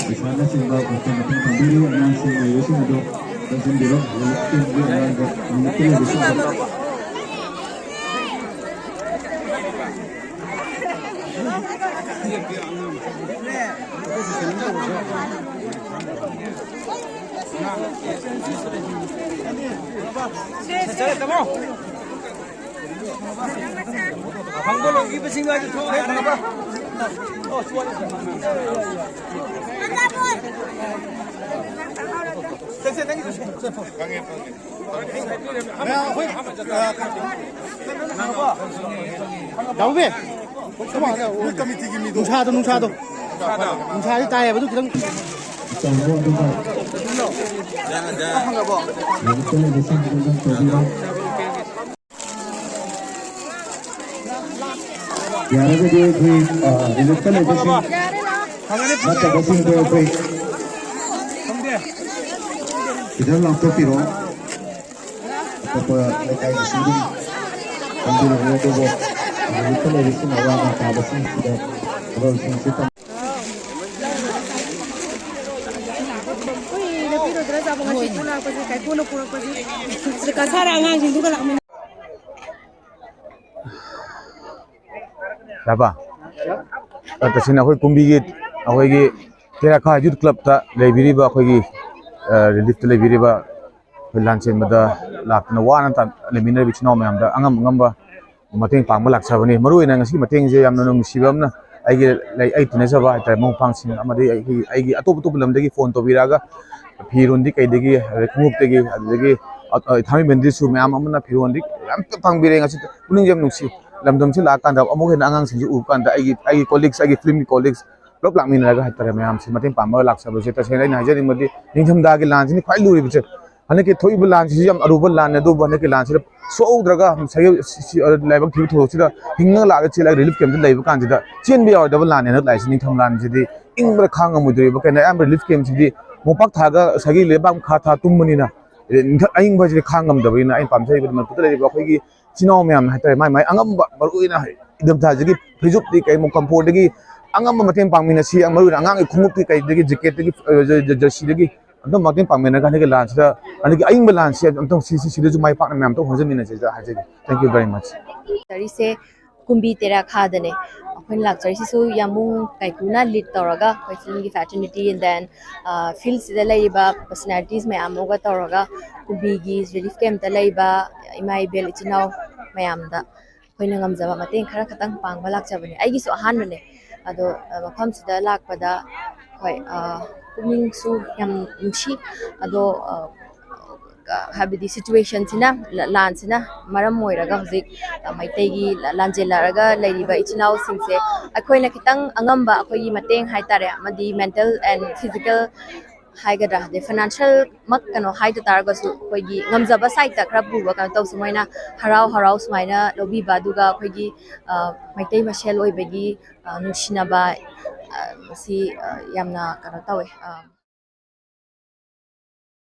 ꯄꯩꯁꯥꯅꯆꯤꯡꯕ ꯃꯇꯦꯡ ꯃꯇꯦꯡ ꯄꯥꯡꯕꯤꯔꯤ꯫ ꯑꯉꯥꯡꯁꯤꯡ ꯂꯩꯕꯁꯤꯡ ꯑꯗꯨ ꯆꯪꯁꯤꯟꯕꯤꯔꯣ꯫ ꯍꯧꯖꯤꯛ ꯇꯤꯝꯒꯤ ꯑꯉꯥꯡꯗ ꯃꯤꯅꯤꯠꯇ ꯂꯩꯕꯁꯤꯡꯗ꯫ ꯐꯪꯕ ꯂꯣꯏꯈꯤꯕꯁꯤꯡ ꯑꯗꯨ ꯊꯣꯛꯑꯦ꯫ ꯅꯨꯡꯁꯥꯗꯣ, ꯅꯨꯡꯁꯥꯗꯣ꯫ ꯅꯨꯡꯁꯥꯗꯤ ꯇꯥꯏꯌꯦꯕ, ꯑꯗꯨ ꯈꯤꯇꯪ꯫ ꯌꯥꯔꯒꯗꯤ ꯑꯩꯈꯣꯏ, ꯑ, ꯔꯤꯂꯤꯐꯇ ꯂꯩꯕꯁꯤꯡ ꯅꯠꯇꯕꯁꯤꯡꯗꯣ ꯑꯩꯈꯣꯏ ꯈꯤꯇꯪ ꯂꯥꯞꯊꯣꯛꯄꯤꯔꯣ꯫ ꯑꯇꯣꯞꯄ ꯂꯩꯀꯥꯏꯒꯤꯁꯨ ꯑꯗꯨꯝ ꯈꯪꯕꯤꯔꯝꯃꯤ, ꯑꯗꯨꯕꯨ ꯔꯤꯂꯤꯐꯇ ꯂꯩꯕꯁꯤꯡ ꯑꯋꯥ ꯑꯅꯥ ꯇꯥꯕꯁꯤꯡꯁꯤꯗ ꯊꯕꯛꯁꯤꯡꯁꯤ ꯇꯧ- ꯀꯨꯏꯅ ꯄꯤꯔꯣꯏꯗ꯭ꯔꯥ ꯆꯥꯕ ꯉꯁꯤ ꯄꯨ ꯂꯥꯛꯄꯁꯦ, ꯀꯥꯏꯀꯨꯅ ꯄꯨꯔꯛꯄꯁꯦ꯫ ꯀꯁꯥꯔ ꯑꯉꯥꯡꯁꯤꯡꯗꯨꯒ ꯂꯥꯛꯃꯤꯟꯅ- ꯌꯥꯕ? ꯑ, ꯇꯁꯦꯡꯅ ꯑꯩꯈꯣꯏ ꯀꯨꯝꯕꯤꯒꯤ, ꯑꯩꯈꯣꯏꯒꯤ ꯇꯦꯔꯥꯈꯥ ꯌꯨꯠ ꯀ꯭ꯂꯕꯇ ꯂꯩꯕꯤꯔꯤꯕ ꯑꯩꯈꯣꯏꯒꯤ, ꯑ, ꯔꯤꯂꯤꯐꯇ ꯂꯩꯕꯤꯔꯤꯕ ꯑꯩꯈꯣꯏ ꯂꯥꯟ ꯆꯦꯟꯕꯗ ꯂꯥꯛꯇꯨꯅ ꯋꯥꯅ ꯇꯥꯟ-, ꯂꯩꯃꯤꯟꯅꯔꯤꯕ ꯏꯆꯤꯟ ꯏꯅꯥꯎ ꯃꯌꯥꯝꯗ ꯑꯉꯝ ꯑꯉꯝꯕ ꯃꯇꯦꯡ ꯄꯥꯡꯕ ꯂꯥꯛꯆꯕꯅꯤ꯫ ꯃꯔꯨ ꯑꯣꯏꯅ ꯉꯁꯤꯒꯤ ꯃꯇꯦꯡꯁꯦ ꯌꯥꯝꯅ ꯅꯨꯡꯁꯤꯕ ꯑꯃꯅ, ꯑꯩꯒꯤ ꯂꯩ-, ꯑꯩ ꯇꯤꯟꯅꯖꯕ ꯍꯥꯏꯇꯥꯔꯦ, ꯃꯔꯨꯞ ꯃꯄꯥꯡꯁꯤꯡ ꯑꯃꯗꯤ ꯑꯩꯒꯤ, ꯑꯩꯒꯤ ꯑꯇꯣꯞ ꯑꯇꯣꯞꯄ ꯂꯝꯗꯒꯤ ꯐꯣꯟ ꯇꯧꯕꯤꯔꯛꯑꯒ ꯐꯤꯔꯣꯟꯗꯤ ꯀꯩꯗꯒꯤ, ꯑꯗꯩ ꯈꯣꯡꯎꯞꯇꯒꯤ, ꯑꯗꯨꯗꯒꯤ, ꯑ, ꯑ, ꯊꯥꯡꯃꯩꯕꯟꯗꯁꯨ ꯃꯌꯥꯝ ꯑꯃꯅ ꯐꯤꯔꯣꯟꯗꯤ ꯌꯥꯝ ꯄꯥꯡꯕꯤꯔꯦ꯫ ꯉꯁꯤ ꯄꯨꯛꯅꯤꯡꯁꯦ ꯌꯥꯝ ꯅꯨꯡꯁꯤ꯫ ꯂꯝꯗꯝꯁꯤ ꯂꯥꯛꯑꯀꯥꯟꯗ ꯑꯃꯨꯛ ꯍꯦꯟꯅ ꯑꯉꯥꯡꯁꯤꯡꯁꯤ ꯎꯕ ꯀꯥꯟꯗ ꯑꯩꯒꯤ, ꯑꯩꯒꯤ colleagues, ꯑꯩꯒꯤ ꯐꯤꯂꯝꯒꯤ colleagues ꯄꯨꯂꯞ ꯂꯥꯛꯃꯤꯟꯅꯔꯒ ꯍꯥꯏꯇꯥꯔꯦ, ꯃꯌꯥꯝꯁꯤ ꯃꯇꯦꯡ ꯄꯥꯡꯕ ꯂꯥꯛꯆꯕꯁꯦ꯫ ꯇꯁꯦꯡꯅ ꯑꯩꯅ ꯍꯥꯏꯖꯅꯤꯡꯕꯗꯤ ꯅꯤꯡꯊꯝꯊꯥꯒꯤ ꯂꯥꯟꯁꯤꯅꯤ ꯈ꯭ꯋꯥꯏ ꯂꯨꯔꯤꯕꯁꯦ꯫ ꯍꯟꯗꯛꯀꯤ ꯊꯣꯛꯏꯕ ꯂꯥꯟꯁꯤꯁꯨ ꯌꯥꯝ ꯑꯔꯨꯕ ꯂꯥꯟꯅꯤ, ꯑꯗꯨꯕꯨ ꯍꯟꯗꯛꯀꯤ ꯂꯥꯟꯁꯤꯗ ꯁꯣꯛꯍꯧꯗ꯭ꯔꯒ ꯉꯁꯥꯏꯒꯤ ꯁꯤ-, ꯁꯤ-, ꯑ, ꯂꯥꯏꯕꯛ ꯊꯤꯕ ꯊꯧꯗꯣꯛꯁꯤꯗ ꯍꯤꯡꯉꯒ ꯂꯥꯛꯑꯒ ꯆꯦꯜꯂꯒ ꯔꯤꯂꯤꯐ ꯀꯦꯝꯞꯇ ꯂꯩꯕ ꯀꯥꯟꯁꯤꯗ ꯆꯦꯟꯕ ꯌꯥꯔꯣꯏꯗꯕ ꯂꯥꯟꯅꯤ ꯍꯟꯗꯛ ꯂꯥꯛꯏꯁꯤ꯫ ꯅꯤꯡꯊꯝ ꯂꯥꯟꯁꯤꯗꯤ ꯏꯪꯕꯗ ꯈꯥꯡ ꯉꯝꯃꯣꯏꯗꯣꯔꯤꯕ꯫ ꯀꯩꯅꯣ, ꯑꯌꯥꯝꯕ ꯔꯤꯂꯤꯐ ꯀꯦꯝꯞꯁꯤꯗꯤ ꯃꯣꯝꯄꯥꯛ ꯊꯥꯔꯒ ꯉꯁꯥꯏꯒꯤ ꯂꯩꯕꯥꯛ ꯃꯈꯥ ꯊꯥ ꯇꯨꯝꯕꯅꯤꯅ, ꯑꯌꯤꯡꯕ ꯍꯥꯏꯁꯤꯗꯤ ꯈꯥꯡ ꯉꯝꯗꯕꯅꯤꯅ꯫ ꯑꯩꯅ ꯄꯥꯝꯖꯔꯤꯕ ꯃꯅꯤꯄꯨꯔꯗ ꯂꯩꯔꯤꯕ ꯑꯩꯈꯣꯏꯒꯤ ꯏꯆꯤꯟ ꯏꯅꯥꯎ ꯃꯌꯥꯝꯅ ꯍꯥꯏꯇꯥꯔꯦ, ꯃꯥꯏ ꯃꯥꯏ ꯑꯉꯝꯕ, ꯃꯔꯨꯑꯣꯏꯅ ꯏꯪꯊꯝꯊꯥꯁꯤꯒꯤ ꯐꯩꯖꯨꯞꯇꯤ ꯀꯩ, ꯀꯝꯐꯣꯔꯠꯇꯒꯤ ꯑꯉꯝꯕ ꯃꯇꯦꯡ ꯄꯥꯡꯃꯤꯟꯅꯁꯤ꯫ ꯃꯔꯨꯑꯣꯏꯅ ꯑꯉꯥꯡꯒꯤ ꯈꯣꯡꯎꯞꯇꯤ ꯀꯩꯗꯒꯤ, ꯖꯦꯀꯦꯠꯇꯒꯤ, ꯑ, ꯖ-, ꯖ-, ꯖꯔꯁꯤꯗꯒꯤ ꯑꯝꯇꯪ ꯃꯇꯦꯡ ꯄꯥꯡꯃꯤꯟꯅꯔꯒ ꯍꯟꯗꯛꯀꯤ ꯂꯥꯟꯁꯤꯗ, ꯍꯟꯗꯛꯀꯤ ꯑꯏꯪꯕ ꯂꯥꯟꯁꯤ ꯑꯝꯇꯪ ꯁꯤ-, ꯁꯤ-, ꯁꯤꯗꯁꯨ ꯃꯥꯏ ꯄꯥꯛꯅ ꯃꯌꯥꯝ ꯑꯝꯇꯪ ꯍꯣꯟꯖꯃꯤꯟꯅꯁꯤꯗ ꯍꯥꯏꯖꯒꯦ꯫ Thank you very much꯫ ꯂꯥꯛꯆꯔꯤꯁꯦ ꯀꯨꯝꯕꯤ ꯇꯦꯔꯥ ꯈꯥꯗꯅꯦ꯫ ꯑꯩꯈꯣꯏꯅ ꯂꯥꯛꯆꯔꯤꯁꯤꯁꯨ ꯌꯥꯝꯕꯨꯡ ꯀꯥꯏꯀꯨꯅ ꯂꯤꯗ ꯇꯧꯔꯒ ꯑꯩꯈꯣꯏ ꯐꯤꯂꯝꯒꯤ ꯐ꯭ꯔꯦꯇꯔꯅꯤꯇꯤ, and then, ꯑ, ꯐꯤꯜꯁꯤꯗ ꯂꯩꯔꯤꯕ ꯄꯔꯁꯣꯅꯥꯂꯤꯇꯤꯁ ꯃꯌꯥꯝ ꯑꯃꯒ ꯇꯧꯔꯒ ꯀꯨꯝꯕꯤꯒꯤ ꯔꯤꯂꯤꯐ ꯀꯦꯝꯞꯇ ꯂꯩꯕ ꯏꯃꯥ ꯏꯕꯦꯜ ꯏꯆꯤꯟ ꯏꯅꯥꯎ ꯃꯌꯥꯝꯗ ꯑꯩꯈꯣꯏꯅ ꯉꯝꯖꯕ ꯃꯇꯦꯡ ꯈꯔ ꯈꯛꯇꯪ ꯄꯥꯡꯕ ꯂꯥꯛꯆꯕꯅꯦ꯫ ꯑꯩꯒꯤꯁꯨ ꯑꯍꯥꯟꯕꯅꯦ꯫ ꯑꯗꯣ, ꯑ, ꯃꯐꯝꯁꯤꯗ ꯂꯥꯛꯄꯗ, ꯍꯣꯏ, ꯑ, ꯄꯨꯛꯅꯤꯡꯁꯨ ꯌꯥꯝ ꯅꯨꯡꯁꯤ꯫ ꯑꯗꯣ, ꯑ, ꯍꯥꯏꯕꯗꯤ situationꯁꯤꯅ, ꯂꯥꯟꯁꯤꯅ ꯃꯔꯝ ꯑꯣꯏꯔꯒ ꯍꯧꯖꯤꯛ, ꯑ, ꯃꯩꯇꯩꯒꯤ ꯂꯥꯟꯖꯦꯜꯂꯔꯒ ꯂꯩꯔꯤꯕ ꯏꯆꯤꯟ ꯏꯅꯥꯎꯁꯤꯡꯁꯦ ꯑꯩꯈꯣꯏꯅ ꯈꯤꯇꯪ ꯑꯉꯝꯕ ꯑꯩꯈꯣꯏꯒꯤ ꯃꯇꯦꯡ ꯍꯥꯏꯇꯥꯔꯦ, ꯑꯃꯗꯤ mental and physical ꯍꯥꯏꯒꯗ꯭ꯔꯥ, ꯑꯗꯩ financialꯃꯛ ꯀꯩꯅꯣ ꯍꯥꯏꯗ ꯇꯥꯔꯒꯁꯨ, ꯑꯩꯈꯣꯏꯒꯤ ꯉꯝꯖꯕ sideꯇ ꯈꯔ ꯄꯨꯕ ꯀꯩꯅꯣ ꯇꯧꯁꯤ꯫ ꯃꯣꯏꯅ ꯍꯔꯥꯎ ꯍꯔꯥꯎ ꯁꯨꯃꯥꯏꯅ ꯂꯧꯕꯤꯕ, ꯑꯗꯨꯒ ꯑꯩꯈꯣꯏꯒꯤ, ꯑ, ꯃꯩꯇꯩ ꯃꯁꯦꯜ ꯑꯣꯏꯕꯒꯤ, ꯑ, ꯅꯨꯡꯁꯤꯅꯕ, ꯑ, ꯃꯁꯤ, ꯑ, ꯌꯥꯝꯅ ꯀꯩꯅꯣ ꯇꯧꯋꯦ꯫ ꯑ,